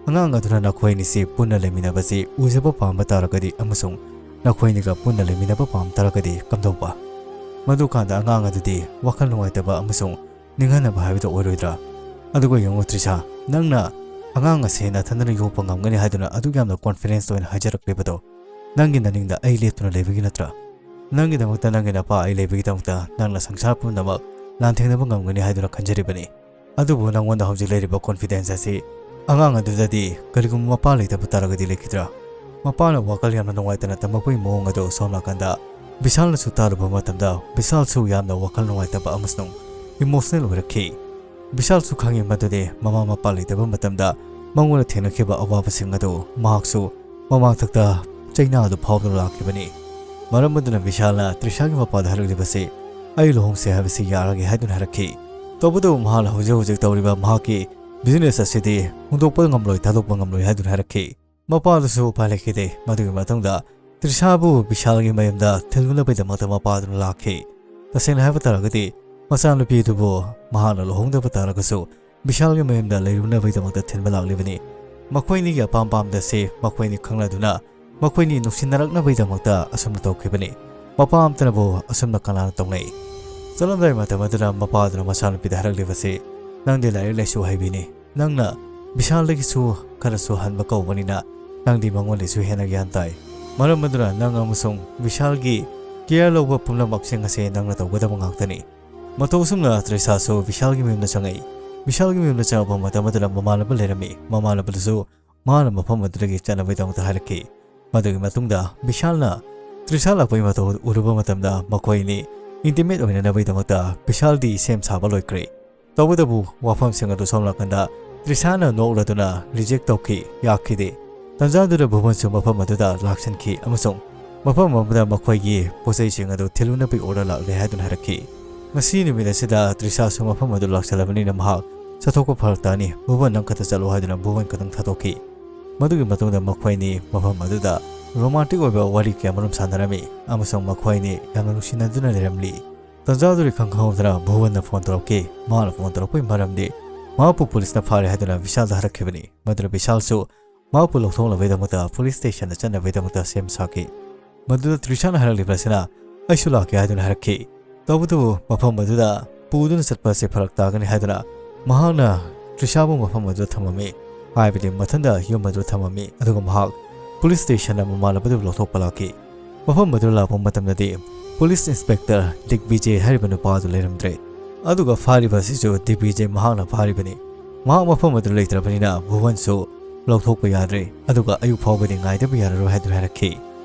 ꯑꯉꯥꯡ ꯑꯗꯨꯅ ꯅꯈꯣꯏ ꯑꯅꯤꯁꯤ ꯄꯨꯟꯅ ꯂꯩꯃꯤꯟꯅꯕꯁꯤ ꯎꯖꯕ ꯄꯥꯝꯕ ꯇꯥꯔꯒꯗꯤ ꯑꯃꯁꯨꯡ ꯅꯈꯣꯏ ꯑꯅꯤꯒ ꯄꯨꯟꯅ ꯂꯩꯃꯤꯟꯅꯕ ꯄꯥꯝ ꯇꯥꯔꯒꯗꯤ ꯀꯝꯗꯧꯕ?" ꯃꯗꯨꯀꯥꯟꯗ ꯑꯉꯥꯡ ꯑꯗꯨꯗꯤ ꯋꯥꯈꯜ ꯅꯨꯡꯉꯥꯏꯇꯕ ꯑꯃꯁꯨꯡ ꯅꯤꯡꯍꯟꯅꯕ ꯍꯥꯏꯕꯗꯨ ꯑꯣꯏꯔꯣꯏꯗ꯭ꯔꯥ? ꯑꯗꯨꯒ ꯌꯦꯡꯉꯨ ꯇ꯭ꯔꯤꯁꯥ, ꯅꯪꯅ ꯑꯉꯥꯡ ꯑꯁꯤ ꯅꯊꯟꯗꯅ ꯌꯣꯛꯄ ꯉꯝꯒꯅꯤ ꯍꯥꯏꯗꯨꯅ ꯑꯗꯨꯛ ꯌꯥꯝꯅ ꯀꯣꯟꯐꯤꯗꯦꯟꯁ ꯑꯣꯏꯅ ꯍꯥꯏꯖꯔꯛꯂꯤꯕꯗꯣ, ꯅꯪꯒꯤ ꯅꯅꯤꯡꯗ ꯑꯩ ꯂꯦꯞꯇꯨꯅ ꯂꯩꯕꯒꯤ ꯅꯠꯇ꯭ꯔꯥ? ꯅꯪꯒꯤꯗꯃꯛꯇ ꯅꯪꯒꯤ ꯅꯄꯥ ꯑꯩ ꯂꯩꯕꯒꯤꯗꯃꯛꯇ ꯅꯪꯅ ꯁꯪꯁꯥꯔ ꯄꯨꯝꯅꯃꯛ ꯂꯥꯟꯊꯦꯡꯅꯕ ꯉꯝꯒꯅꯤ ꯍꯥꯏꯗꯨꯅ ꯈꯟꯖꯔꯤꯕꯅꯤ꯫ ꯑꯗꯨꯕꯨ ꯅꯪꯉꯣꯟꯗ ꯍꯧꯖꯤꯛ ꯂꯩꯔꯤꯕ ꯀꯣꯟꯐꯤꯗꯦꯟꯁ ꯑꯁꯤ ꯑꯉꯥꯡ ꯑꯗꯨꯗꯗꯤ ꯀꯔꯤꯒꯨꯝꯕ ꯃꯄꯥ ꯂꯩꯇꯕ ꯇꯥꯔꯒꯗꯤ ꯂꯩꯈꯤꯗ꯭ꯔꯥ? ꯃꯄꯥꯅ ꯋꯥꯈꯜ ꯌꯥꯝꯅ ꯅꯨꯡꯉꯥꯏꯇꯅ ꯇꯝꯂꯛꯄꯒꯤ ꯃꯑꯣꯡ ꯑꯗꯨ ꯁꯣꯝ ꯅꯥꯀꯟꯗ ꯕꯤꯁꯥꯜꯅꯁꯨ ꯇꯥꯔꯨꯕ ꯃꯇꯝꯗ ꯕꯤꯁꯥꯜꯁꯨ ꯌꯥꯝꯅ ꯋꯥꯈꯜ ꯅꯨꯡꯉꯥꯏꯇꯕ ꯑꯃꯁꯨꯡ ꯏꯃꯣꯁꯅꯦꯜ ꯑꯣꯏꯔꯛꯈꯤ꯫ ꯕꯤꯁꯥꯜꯁꯨ ꯈꯪꯉꯤ ꯃꯗꯨꯗꯤ ꯃꯃꯥ ꯃꯄꯥ ꯂꯩꯇꯕ ꯃꯇꯝꯗ ꯃꯉꯣꯟꯗ ꯊꯦꯡꯅꯈꯤꯕ ꯑꯋꯥꯕꯁꯤꯡ ꯑꯗꯨ ꯃꯍꯥꯛꯁꯨ ꯃꯃꯥꯡꯊꯛꯇ ꯆꯩꯅꯥ ꯑꯗꯨ ꯐꯥꯎꯗꯨꯅ ꯂꯥꯛꯈꯤꯕꯅꯤ꯫ ꯃꯔꯝ ꯑꯗꯨꯅ ꯕꯤꯁꯥꯜꯅ ꯇ꯭ꯔꯤꯁꯥꯒꯤ ꯃꯄꯥꯗ ꯍꯥꯏꯔꯛꯂꯤꯕꯁꯤ, "ꯑꯩ ꯂꯨꯍꯣꯡꯁꯦ ꯍꯥꯏꯕꯁꯤ ꯌꯥꯔꯒꯦ" ꯍꯥꯏꯗꯨꯅ ꯍꯥꯏꯔꯛꯈꯤ꯫ ꯇꯧꯕꯇꯕꯨ ꯃꯍꯥꯛꯅ ꯍꯧꯖꯤꯛ ꯍꯧꯖꯤꯛ ꯇꯧꯔꯤꯕ ꯃꯍꯥꯛꯀꯤ ꯕꯤꯖꯤꯅꯦꯁ ꯑꯁꯤꯗꯤ ꯍꯨꯟꯗꯣꯛꯄ ꯉꯝꯂꯣꯏ, ꯊꯥꯗꯣꯛꯄ ꯉꯝꯂꯣꯏ ꯍꯥꯏꯗꯨꯅ ꯍꯥꯏꯔꯛꯈꯤ꯫ ꯃꯄꯥꯗꯨꯁꯨ ꯎꯄꯥꯏ ꯂꯩꯈꯤꯗꯦ꯫ ꯃꯗꯨꯒꯤ ꯃꯇꯨꯡꯗ ꯇ꯭ꯔꯤꯁꯥꯕꯨ ꯕꯤꯁꯥꯜꯒꯤ ꯃꯌꯨꯝꯗ ꯊꯤꯜꯂꯨꯅꯕꯒꯤꯗꯃꯛꯇ ꯃꯄꯥꯗꯨꯅ ꯂꯥꯛꯈꯤ꯫ ꯇꯁꯦꯡꯅ ꯍꯥꯏꯕ ꯇꯥꯔꯒꯗꯤ, ꯃꯆꯥꯅꯨꯄꯤ ꯑꯗꯨꯕꯨ ꯃꯍꯥꯛꯅ ꯂꯨꯍꯣꯡꯗꯕ ꯇꯥꯔꯒꯁꯨ ꯕꯤꯁꯥꯜꯒꯤ ꯃꯌꯨꯝꯗ ꯂꯩꯔꯨꯅꯕꯒꯤꯗꯃꯛꯇ ꯊꯤꯟꯕ ꯂꯥꯛꯂꯤꯕꯅꯤ꯫ ꯃꯈꯣꯏꯅꯤꯒꯤ ꯑꯄꯥꯝ ꯄꯥꯝꯗꯁꯤ ꯃꯈꯣꯏꯅꯤ ꯈꯪꯅꯗꯨꯅ ꯃꯈꯣꯏꯅꯤ ꯅꯨꯡꯁꯤꯅꯔꯛꯅꯕꯒꯤꯗꯃꯛꯇ ꯑꯁꯨꯝꯅ ꯇꯧꯈꯤꯕꯅꯤ꯫ ꯃꯄꯥ ꯑꯃꯇꯅꯕꯨ ꯑꯁꯨꯝꯅ ꯀꯅꯥꯅ ꯇꯧꯅꯩ? ꯆꯠꯂꯝꯗꯥꯏ ꯃꯇꯝ ꯑꯗꯨꯗ ꯃꯄꯥꯗꯨꯅ ꯃꯆꯥꯅꯨꯄꯤꯗ ꯍꯥꯏꯔꯛꯂꯤꯕꯁꯤ, "ꯅꯪꯗꯤ ꯂꯥꯏꯔꯤꯛ ꯂꯥꯏꯁꯨ ꯍꯩꯕꯤꯅꯤ꯫ ꯅꯪꯅ ꯕꯤꯁꯥꯜꯗꯒꯤꯁꯨ ꯈꯔꯁꯨ ꯍꯟꯕ ꯀꯧꯕꯅꯤꯅ ꯅꯪꯗꯤ ꯃꯉꯣꯟꯗꯒꯤꯁꯨ ꯍꯦꯟꯅ ꯒ꯭ꯌꯥꯟ ꯇꯥꯏ꯫ ꯃꯔꯝ ꯑꯗꯨꯅ ꯅꯪ ꯑꯃꯁꯨꯡ ꯕꯤꯁꯥꯜꯒꯤ ꯀꯤꯌꯔ ꯂꯧꯕ ꯄꯨꯝꯅꯃꯛꯁꯤꯡ ꯑꯁꯤ ꯅꯪꯅ ꯇꯧꯒꯗꯕ ꯉꯥꯛꯇꯅꯤ"꯫ ꯃꯇꯧ ꯑꯁꯨꯝꯅ ꯇ꯭ꯔꯤꯁꯥꯁꯨ ꯕꯤꯁꯥꯜꯒꯤ ꯃꯌꯨꯝꯗ ꯆꯪꯉꯛꯏ꯫ ꯕꯤꯁꯥꯜꯒꯤ ꯃꯌꯨꯝꯗ ꯆꯪꯉꯛꯄ ꯃꯇꯝ ꯑꯗꯨꯗ ꯃꯃꯥꯟꯅꯕ ꯂꯩꯔꯝꯃꯤ꯫ ꯃꯃꯥꯟꯅꯕꯗꯨꯁꯨ ꯃꯍꯥꯛꯅ ꯃꯐꯝ ꯑꯗꯨꯗꯒꯤ ꯆꯠꯅꯕꯒꯤꯗꯃꯛꯇ ꯍꯥꯏꯔꯛꯈꯤ꯫ ꯃꯗꯨꯒꯤ ꯃꯇꯨꯡꯗ ꯕꯤꯁꯥꯜꯅ ꯇ꯭ꯔꯤꯁꯥ ꯂꯥꯛꯄꯒꯤ ꯃꯇꯧ ꯑꯗꯨ ꯎꯔꯨꯕ ꯃꯇꯝꯗ ꯃꯈꯣꯏ ꯑꯅꯤ intimate ꯑꯣꯏꯅꯅꯕꯒꯤꯗꯃꯛꯇ ꯕꯤꯁꯥꯜꯗꯤ ꯁꯦꯝ ꯁꯥꯕ ꯂꯣꯏꯈ꯭ꯔꯦ꯫ ꯇꯧꯕꯇꯕꯨ ꯋꯥꯐꯝꯁꯤꯡ ꯑꯗꯨ ꯁꯣꯝ ꯅꯥꯀꯟꯗ ꯇ꯭ꯔꯤꯁꯥꯅ ꯅꯣꯛꯂꯗꯨꯅ reject ꯇꯧꯈꯤ, ꯌꯥꯈꯤꯗꯦ꯫ ꯇꯟꯖꯥꯗꯨꯗ ꯚꯨꯕꯟꯁꯨ ꯃꯐꯝ ꯑꯗꯨꯗ ꯂꯥꯛꯁꯤꯟꯈꯤ ꯑꯃꯁꯨꯡ ꯃꯐꯝ ꯑꯃꯗ ꯃꯈꯣꯏꯒꯤ ꯄꯣꯠꯆꯩꯁꯤꯡ ꯑꯗꯨ ꯊꯤꯜꯂꯨꯅꯕꯒꯤ order ꯂꯥꯛꯂꯦ ꯍꯥꯏꯗꯨꯅ ꯍꯥꯏꯔꯛꯈꯤ꯫ ꯉꯁꯤ ꯅꯨꯃꯤꯠ ꯑꯁꯤꯗ ꯇ꯭ꯔꯤꯁꯥꯁꯨ ꯃꯐꯝ ꯑꯗꯨ ꯂꯥꯛꯁꯤꯜꯂꯕꯅꯤꯅ ꯃꯍꯥꯛ ꯆꯠꯊꯣꯛꯄ ꯐꯔꯛ ꯇꯥꯅꯤ, ꯚꯨꯕꯟ ꯅꯪ ꯈꯛꯇ ꯆꯠꯂꯣ ꯍꯥꯏꯗꯨꯅ ꯚꯨꯕꯟ ꯈꯛꯇꯪ ꯊꯥꯗꯣꯛꯈꯤ꯫ ꯃꯗꯨꯒꯤ ꯃꯇꯨꯡꯗ ꯃꯈꯣꯏ ꯑꯅꯤ ꯃꯐꯝ ꯑꯗꯨꯗ romantic ꯑꯣꯏꯕ ꯋꯥꯔꯤ ꯀꯌꯥꯃꯔꯨꯝ ꯁꯥꯟꯅꯔꯝꯃꯤ ꯑꯃꯁꯨꯡ ꯃꯈꯣꯏ ꯑꯅꯤ ꯌꯥꯝꯅ ꯅꯨꯡꯁꯤꯅꯗꯨꯅ ꯂꯩꯔꯝꯂꯤ꯫ ꯇꯟꯖꯥꯗꯨꯗ ꯏꯈꯪ ꯈꯪꯍꯧꯗꯅ ꯚꯨꯕꯟꯅ phone ꯇꯧꯔꯛꯈꯤ꯫ ꯃꯍꯥꯛꯅ phone ꯇꯧꯔꯛꯄꯒꯤ ꯃꯔꯝꯗꯤ ꯃꯍꯥꯛꯄꯨ ꯄꯨꯂꯤꯁꯅ ꯐꯥꯔꯦ ꯍꯥꯏꯗꯨꯅ ꯕꯤꯁꯥꯜꯗ ꯍꯥꯏꯔꯛꯈꯤꯕꯅꯤ꯫ ꯃꯗꯨꯅ ꯕꯤꯁꯥꯜꯁꯨ ꯃꯍꯥꯛꯄꯨ ꯂꯧꯊꯣꯛꯅꯕꯒꯤꯗꯃꯛꯇ ꯄꯨꯂꯤꯁ ꯁ꯭ꯇꯦꯁꯟꯗ ꯆꯠꯅꯕꯒꯤꯗꯃꯛꯇ ꯁꯦꯝ ꯁꯥꯈꯤ꯫ ꯃꯗꯨꯗ ꯇ꯭ꯔꯤꯁꯥꯅ ꯍꯥꯏꯔꯛꯂꯤꯕ ꯑꯁꯤꯅ, "ꯑꯩꯁꯨ ꯂꯥꯛꯀꯦ" ꯍꯥꯏꯗꯨꯅ ꯍꯥꯏꯔꯛꯈꯤ꯫ ꯇꯧꯕꯇꯕꯨ ꯃꯐꯝ ꯑꯗꯨꯗ ꯄꯨꯗꯨꯅ ꯆꯠꯄ ꯑꯁꯤ ꯐꯔꯛ ꯇꯥꯒꯅꯤ ꯍꯥꯏꯗꯨꯅ ꯃꯍꯥꯛꯅ ꯇ꯭ꯔꯤꯁꯥꯕꯨ ꯃꯐꯝ ꯑꯗꯨꯗ ꯊꯝꯃꯝꯃꯤ, ꯍꯥꯏꯕꯗꯤ ꯃꯊꯟꯇ ꯌꯨꯝ ꯑꯗꯨꯗ ꯊꯝꯃꯝꯃꯤ꯫ ꯑꯗꯨꯒ ꯃꯍꯥꯛ ꯄꯨꯂꯤꯁ ꯁ꯭ꯇꯦꯁꯟꯗ ꯃꯃꯥꯟꯅꯕꯗꯨ ꯂꯧꯊꯣꯛꯄ ꯂꯥꯛꯈꯤ꯫ ꯃꯐꯝ ꯑꯗꯨꯗ ꯂꯥꯛꯄ ꯃꯇꯝꯗꯗꯤ ꯄꯨꯂꯤꯁ ꯏꯟꯁꯄꯦꯛꯇꯔ ꯗꯤꯒꯕꯤꯖꯦ ꯍꯥꯏꯔꯤꯕ ꯅꯨꯄꯥ ꯑꯗꯨ ꯂꯩꯔꯝꯗ꯭ꯔꯦ꯫ ꯑꯗꯨꯒ ꯐꯥꯔꯤꯕ ꯑꯁꯤꯁꯨ ꯗꯤꯒꯕꯤꯖꯦ ꯃꯍꯥꯛꯅ ꯐꯥꯔꯤꯕꯅꯤ꯫ ꯃꯍꯥꯛ ꯃꯐꯝ ꯑꯗꯨꯗ ꯂꯩꯇ꯭ꯔꯕꯅꯤꯅ ꯚꯨꯕꯟꯁꯨ ꯂꯧꯊꯣꯛꯄ ꯌꯥꯗ꯭ꯔꯦ꯫ ꯑꯗꯨꯒ ꯑꯌꯨꯛ ꯐꯥꯎꯕꯗꯤ ꯉꯥꯏꯗꯕ ꯌꯥꯔꯔꯣꯏ ꯍꯥꯏꯗꯨꯅ ꯍꯥꯏꯔꯛꯈꯤ꯫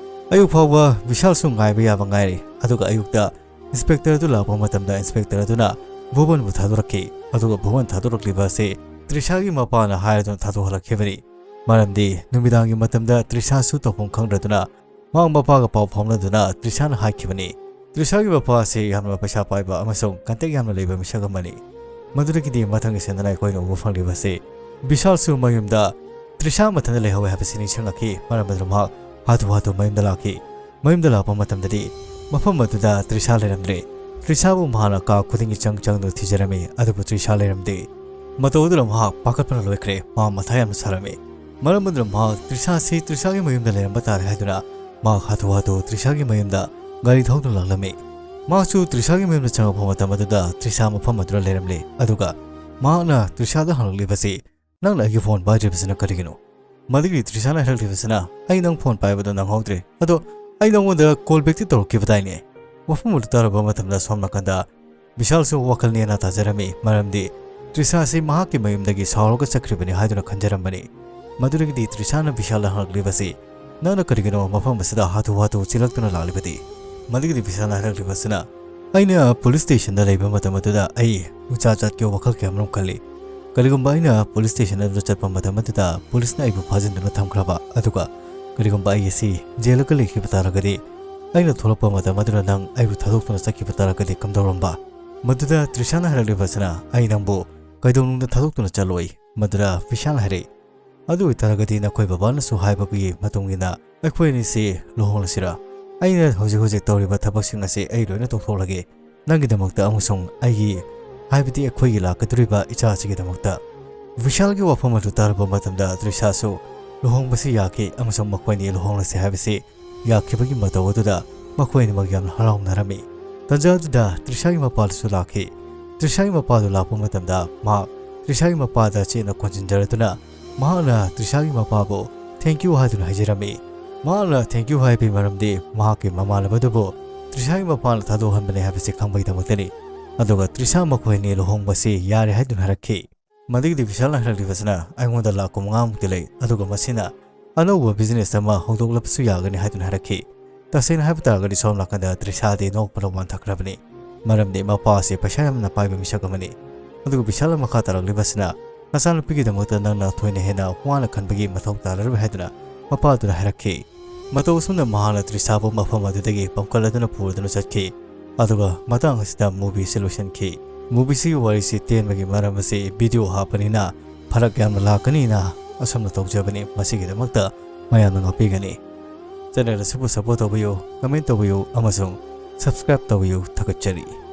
ꯑꯌꯨꯛ ꯐꯥꯎꯕ ꯕꯤꯁꯥꯜꯁꯨ ꯉꯥꯏꯕ ꯌꯥꯕ ꯉꯥꯏꯔꯦ꯫ ꯑꯗꯨꯒ ꯑꯌꯨꯛꯇ ꯏꯟꯁꯄꯦꯛꯇꯔ ꯑꯗꯨ ꯂꯥꯛꯄ ꯃꯇꯝꯗ ꯏꯟꯁꯄꯦꯛꯇꯔ ꯑꯗꯨꯅ ꯚꯨꯕꯟꯕꯨ ꯊꯥꯗꯣꯔꯛꯈꯤ꯫ ꯑꯗꯨꯒ ꯚꯨꯕꯟ ꯊꯥꯗꯣꯔꯛꯂꯤꯕ ꯑꯁꯤ ꯇ꯭ꯔꯤꯁꯥꯒꯤ ꯃꯄꯥꯅ ꯍꯥꯏꯔꯗꯨꯅ ꯊꯥꯗꯣꯛꯍꯜꯂꯛꯈꯤꯕꯅꯤ꯫ ꯃꯔꯝꯗꯤ ꯅꯨꯃꯤꯗꯥꯡꯒꯤ ꯃꯇꯝꯗ ꯇ꯭ꯔꯤꯁꯥꯁꯨ ꯇꯧꯐꯝ ꯈꯪꯗ꯭ꯔꯗꯨꯅ ꯃꯍꯥꯛ ꯃꯄꯥꯒ ꯄꯥꯎ ꯐꯥꯎꯅꯗꯨꯅ ꯇ꯭ꯔꯤꯁꯥꯅ ꯍꯥꯏꯈꯤꯕꯅꯤ꯫ ꯇ꯭ꯔꯤꯁꯥꯒꯤ ꯃꯄꯥ ꯑꯁꯤ ꯌꯥꯝꯅ ꯄꯩꯁꯥ ꯄꯥꯏꯕ ꯑꯃꯁꯨꯡ contact ꯌꯥꯝꯅ ꯂꯩꯕ ꯃꯤꯁꯛ ꯑꯃꯅꯤ꯫ ꯃꯗꯨꯗꯒꯤꯗꯤ ꯃꯊꯪꯒꯤ ꯁꯤꯟꯗꯅ ꯑꯩꯈꯣꯏꯅ ꯎꯕ ꯐꯪꯂꯤꯕꯁꯤ ꯕꯤꯁꯥꯜꯁꯨ ꯃꯌꯨꯝꯗ ꯇ꯭ꯔꯤꯁꯥ ꯃꯊꯟꯇ ꯂꯩꯍꯧꯋꯦ ꯍꯥꯏꯕꯁꯤ ꯅꯤꯡꯁꯤꯡꯂꯛꯈꯤ꯫ ꯃꯔꯝ ꯑꯗꯨꯅ ꯃꯍꯥꯛ ꯍꯥꯊꯨ ꯍꯥꯊꯨ ꯃꯌꯨꯝꯗ ꯂꯥꯛꯈꯤ꯫ ꯃꯌꯨꯝꯗ ꯂꯥꯛꯄ ꯃꯇꯝꯗꯗꯤ ꯃꯐꯝ ꯑꯗꯨꯗ ꯇ꯭ꯔꯤꯁꯥ ꯂꯩꯔꯝꯗ꯭ꯔꯦ꯫ ꯇ꯭ꯔꯤꯁꯥꯕꯨ ꯃꯍꯥꯛꯅ ꯀꯥ ꯈꯨꯗꯤꯡꯒꯤ ꯆꯪ ꯆꯪꯗꯨꯅ ꯊꯤꯖꯔꯝꯃꯤ, ꯑꯗꯨꯕꯨ ꯇ꯭ꯔꯤꯁꯥ ꯂꯩꯔꯝꯗꯦ꯫ ꯃꯇꯧ ꯑꯗꯨꯗ ꯃꯍꯥꯛ ꯄꯥꯈꯠꯄꯅ ꯂꯣꯏꯈ꯭ꯔꯦ꯫ ꯃꯍꯥꯛ ꯃꯊꯥ ꯌꯥꯝꯅ ꯁꯥꯔꯝꯃꯤ꯫ ꯃꯔꯝ ꯑꯗꯨꯅ ꯃꯍꯥꯛ ꯇ꯭ꯔꯤꯁꯥꯁꯤ ꯇ꯭ꯔꯤꯁꯥꯒꯤ ꯃꯌꯨꯝꯗ ꯂꯩꯔꯝꯕ ꯇꯥꯔꯦ ꯍꯥꯏꯗꯨꯅ ꯃꯍꯥꯛ ꯍꯥꯊꯨ ꯍꯥꯊꯨ ꯇ꯭ꯔꯤꯁꯥꯒꯤ ꯃꯌꯨꯝꯗ ꯒꯥꯔꯤ ꯊꯧꯗꯨꯅ ꯂꯥꯛꯂꯝꯃꯤ꯫ ꯃꯍꯥꯛꯁꯨ ꯇ꯭ꯔꯤꯁꯥꯒꯤ ꯃꯌꯨꯝꯗ ꯆꯪꯂꯛꯄ ꯃꯇꯝ ꯑꯗꯨꯗ ꯇ꯭ꯔꯤꯁꯥ ꯃꯐꯝ ꯑꯗꯨꯗ ꯂꯩꯔꯝꯂꯦ꯫ ꯑꯗꯨꯒ ꯃꯍꯥꯛꯅ ꯇ꯭ꯔꯤꯁꯥꯗ ꯍꯪꯂꯛꯂꯤꯕꯁꯤ, "ꯅꯪꯅ ꯑꯩꯒꯤ phone ꯄꯥꯏꯗ꯭ꯔꯤꯕꯁꯤꯅ ꯀꯔꯤꯒꯤꯅꯣ?" ꯃꯗꯨꯒꯤ ꯇ꯭ꯔꯤꯁꯥꯅ ꯍꯥꯏꯔꯛꯂꯤꯕꯁꯤꯅ, "ꯑꯩ ꯅꯪ phone ꯄꯥꯏꯕꯗꯣ ꯅꯪꯍꯧꯗ꯭ꯔꯦ꯫ ꯑꯗꯣ ꯑꯩ ꯅꯪꯉꯣꯟꯗ call backꯇꯤ ꯇꯧꯔꯛꯈꯤꯕꯗꯥꯏꯅꯦ?" ꯋꯥꯐꯝ ꯑꯗꯨ ꯇꯥꯔꯕ ꯃꯇꯝꯗ ꯁꯣꯝ ꯅꯥꯀꯟꯗ ꯕꯤꯁꯥꯜꯁꯨ ꯋꯥꯈꯜ ꯅꯦꯅ ꯇꯥꯖꯔꯝꯃꯤ, ꯃꯔꯝꯗꯤ ꯇ꯭ꯔꯤꯁꯥ ꯑꯁꯤ ꯃꯍꯥꯛꯀꯤ ꯃꯌꯨꯝꯗꯒꯤ ꯁꯥꯎꯔꯒ ꯆꯠꯈ꯭ꯔꯤꯕꯅꯤ ꯍꯥꯏꯗꯨꯅ ꯈꯟꯖꯔꯝꯕꯅꯤ꯫ ꯃꯗꯨꯗꯒꯤꯗꯤ ꯇ꯭ꯔꯤꯁꯥꯅ ꯕꯤꯁꯥꯜꯗ ꯍꯪꯂꯛꯂꯤꯕꯁꯤ, "ꯅꯪꯅ ꯀꯔꯤꯒꯤꯅꯣ ꯃꯐꯝ ꯑꯁꯤꯗ ꯍꯥꯊꯨ ꯍꯥꯊꯨ ꯆꯦꯜꯂꯛꯇꯨꯅ ꯂꯥꯛꯂꯤꯕꯗꯤ?" ꯃꯗꯨꯒꯤꯗꯤ ꯕꯤꯁꯥꯜꯅ ꯍꯥꯏꯔꯛꯂꯤꯕꯁꯤꯅ, ꯑꯩꯅ ꯄꯨꯂꯤꯁ ꯁ꯭ꯇꯦꯁꯟꯗ ꯂꯩꯕ ꯃꯇꯝ ꯑꯗꯨꯗ ꯑꯩ ꯎꯆꯥ ꯆꯠꯀꯦ ꯋꯥꯈꯜ ꯀꯌꯥꯃꯔꯨꯝ ꯈꯜꯂꯤ꯫ ꯀꯔꯤꯒꯨꯝꯕ ꯑꯩꯅ ꯄꯨꯂꯤꯁ ꯁ꯭ꯇꯦꯁꯟ ꯑꯗꯨꯗ ꯆꯠꯄ ꯃꯇꯝ ꯑꯗꯨꯗ ꯄꯨꯂꯤꯁꯅ ꯑꯩꯕꯨ ꯐꯥꯖꯤꯟꯗꯨꯅ ꯊꯝꯈ꯭ꯔꯕ, ꯑꯗꯨꯒ ꯀꯔꯤꯒꯨꯝꯕ ꯑꯩ ꯑꯁꯤ ꯖꯦꯜꯗꯒ ꯂꯩꯈꯤꯕ ꯇꯥꯔꯒꯗꯤ, ꯑꯩꯅ ꯊꯣꯛꯂꯛꯄ ꯃꯇꯝ ꯑꯗꯨꯗ ꯅꯪ ꯑꯩꯕꯨ ꯊꯥꯗꯣꯛꯇꯨꯅ ꯆꯠꯈꯤꯕ ꯇꯥꯔꯒꯗꯤ ꯀꯝꯗꯧꯔꯝꯕ? ꯃꯗꯨꯗ ꯇ꯭ꯔꯤꯁꯥꯅ ꯍꯥꯏꯔꯛꯂꯤꯕꯁꯤꯅ, "ꯑꯩ ꯅꯪꯕꯨ ꯀꯩꯗꯧꯅꯨꯡꯗ ꯊꯥꯗꯣꯛꯇꯨꯅ ꯆꯠꯂꯣꯏ"꯫ ꯃꯗꯨꯗ ꯕꯤꯁꯥꯜꯅ ꯍꯥꯏꯔꯛꯏ, "ꯑꯗꯨ ꯑꯣꯏꯇꯥꯔꯒꯗꯤ ꯅꯈꯣꯏ ꯕꯕꯥꯅꯁꯨ ꯍꯥꯏꯕꯒꯤ ꯃꯇꯨꯡ ꯏꯟꯅ ꯑꯩꯈꯣꯏ ꯑꯅꯤꯁꯤ ꯂꯨꯍꯣꯡꯂꯁꯤꯔꯥ? ꯑꯩꯅ ꯍꯧꯖꯤꯛ ꯍꯧꯖꯤꯛ ꯇꯧꯔꯤꯕ ꯊꯕꯛꯁꯤꯡ ꯑꯁꯤ ꯑꯩ ꯂꯣꯏꯅ ꯇꯣꯛꯊꯣꯛꯂꯒꯦ, ꯅꯪꯒꯤꯗꯃꯛꯇ ꯑꯃꯁꯨꯡ ꯑꯩꯒꯤ, ꯍꯥꯏꯕꯗꯤ ꯑꯩꯈꯣꯏꯒꯤ ꯂꯥꯛꯀꯗꯧꯔꯤꯕ ꯏꯆꯥꯁꯤꯒꯤꯗꯃꯛꯇ"꯫ ꯕꯤꯁꯥꯜꯒꯤ ꯋꯥꯐꯝ ꯑꯗꯨ ꯇꯥꯔꯕ ꯃꯇꯝꯗ ꯇ꯭ꯔꯤꯁꯥꯁꯨ ꯂꯨꯍꯣꯡꯕꯁꯤ ꯌꯥꯈꯤ ꯑꯃꯁꯨꯡ ꯃꯈꯣꯏ ꯑꯅꯤ ꯂꯨꯍꯣꯡꯂꯁꯤ ꯍꯥꯏꯕꯁꯤ ꯌꯥꯈꯤꯕꯒꯤ ꯃꯇꯧ ꯑꯗꯨꯗ ꯃꯈꯣꯏ ꯑꯅꯤꯃꯛ ꯌꯥꯝꯅ ꯍꯔꯥꯎꯅꯔꯝꯃꯤ꯫ ꯇꯟꯖꯥ ꯑꯗꯨꯗ ꯇ꯭ꯔꯤꯁꯥꯒꯤ ꯃꯄꯥꯗꯨꯁꯨ ꯂꯥꯛꯈꯤ꯫ ꯇ꯭ꯔꯤꯁꯥꯒꯤ ꯃꯄꯥꯗꯨ ꯂꯥꯛꯄ ꯃꯇꯝꯗ ꯃꯍꯥꯛ ꯇ꯭ꯔꯤꯁꯥꯒꯤ ꯃꯄꯥꯗ ꯆꯦꯠꯅ ꯀꯣꯟꯁꯤꯟꯖꯔꯗꯨꯅ ꯃꯍꯥꯛꯅ ꯇ꯭ꯔꯤꯁꯥꯒꯤ ꯃꯄꯥꯕꯨ "Thank you" ꯍꯥꯏꯗꯨꯅ ꯍꯥꯏꯖꯔꯝꯃꯤ꯫ ꯃꯍꯥꯛꯅ "Thank you" ꯍꯥꯏꯕꯒꯤ ꯃꯔꯝꯗꯤ ꯃꯍꯥꯛꯀꯤ ꯃꯃꯥꯟꯅꯕꯗꯨꯕꯨ ꯇ꯭ꯔꯤꯁꯥꯒꯤ ꯃꯄꯥꯅ ꯊꯥꯗꯣꯛꯍꯟꯕꯅꯤ ꯍꯥꯏꯕꯁꯤ ꯈꯪꯕꯒꯤꯗꯃꯛꯇꯅꯤ꯫ ꯑꯗꯨꯒ ꯇ꯭ꯔꯤꯁꯥ ꯃꯈꯣꯏ ꯑꯅꯤ ꯂꯨꯍꯣꯡꯕꯁꯤ ꯌꯥꯔꯦ ꯍꯥꯏꯗꯨꯅ ꯍꯥꯏꯔꯛꯈꯤ꯫ ꯃꯗꯨꯒꯤꯗꯤ ꯕꯤꯁꯥꯜꯅ ꯍꯥꯏꯔꯛꯂꯤꯕꯁꯤꯅ, "ꯑꯩꯉꯣꯟꯗ ꯂꯥꯛ ꯀꯨꯟꯃꯉꯥ ꯃꯨꯛꯇꯤ ꯂꯩ, ꯑꯗꯨꯒ ꯃꯁꯤꯅ ꯑꯅꯧꯕ ꯕꯤꯖꯤꯅꯦꯁ ꯑꯃ ꯍꯧꯗꯣꯛꯂꯕꯁꯨ ꯌꯥꯒꯅꯤ" ꯍꯥꯏꯗꯨꯅ ꯍꯥꯏꯔꯛꯈꯤ꯫ ꯇꯁꯦꯡꯅ ꯍꯥꯏꯕ ꯇꯥꯔꯒꯗꯤ ꯁꯣꯝ ꯅꯥꯀꯟꯗ ꯇ꯭ꯔꯤꯁꯥꯗꯤ ꯅꯣꯛꯄꯗ ꯋꯥꯟꯊꯈ꯭ꯔꯕꯅꯤ, ꯃꯔꯝꯗꯤ ꯃꯄꯥ ꯑꯁꯤ ꯄꯩꯁꯥ ꯌꯥꯝꯅ ꯄꯥꯏꯕ ꯃꯤꯁꯛ ꯑꯃꯅꯤ꯫ ꯑꯗꯨꯒ ꯕꯤꯁꯥꯜꯅ ꯃꯈꯥ ꯇꯥꯔꯛꯂꯤꯕꯁꯤꯅ, "ꯅꯆꯥꯅꯨꯄꯤꯒꯤꯗꯃꯛꯇ ꯅꯪꯅ ꯊꯣꯏꯅ ꯍꯦꯟꯅ ꯋꯥꯅ ꯈꯟꯕꯒꯤ ꯃꯊꯧ ꯇꯥꯔꯔꯣꯏ" ꯍꯥꯏꯗꯨꯅ ꯃꯄꯥꯗꯨꯅ ꯍꯥꯏꯔꯛꯈꯤ꯫ ꯃꯇꯧ ꯑꯁꯨꯝꯅ ꯃꯍꯥꯛꯅ ꯇ꯭ꯔꯤꯁꯥꯕꯨ ꯃꯐꯝ ꯑꯗꯨꯗꯒꯤ ꯄꯝꯈꯠꯂꯗꯨꯅ ꯄꯨꯔꯗꯨꯅ ꯆꯠꯈꯤ꯫ ꯑꯗꯨꯒ ꯃꯇꯥꯡ ꯑꯁꯤꯗ movieꯁꯤ ꯂꯣꯏꯁꯤꯟꯈꯤ꯫ Movieꯁꯤꯒꯤ ꯋꯥꯔꯤꯁꯤ ꯇꯦꯟꯕꯒꯤ ꯃꯔꯝ ꯑꯁꯤ video ꯍꯥꯞꯄꯅꯤꯅ ꯐꯔꯛ ꯌꯥꯝꯅ ꯂꯥꯛꯀꯅꯤꯅ ꯑꯁꯨꯝꯅ ꯇꯧꯖꯕꯅꯤ꯫ ꯃꯁꯤꯒꯤꯗꯃꯛꯇ ꯃꯌꯥꯝꯅ ꯉꯥꯛꯄꯤꯒꯅꯤ꯫ Channel ꯑꯁꯤꯕꯨ support ꯇꯧꯕꯤꯌꯨ, comment ꯇꯧꯕꯤꯌꯨ ꯑꯃꯁꯨꯡ subscribe ꯇꯧꯕꯤꯌꯨ꯫ ꯊꯥꯒꯠꯆꯔꯤ꯫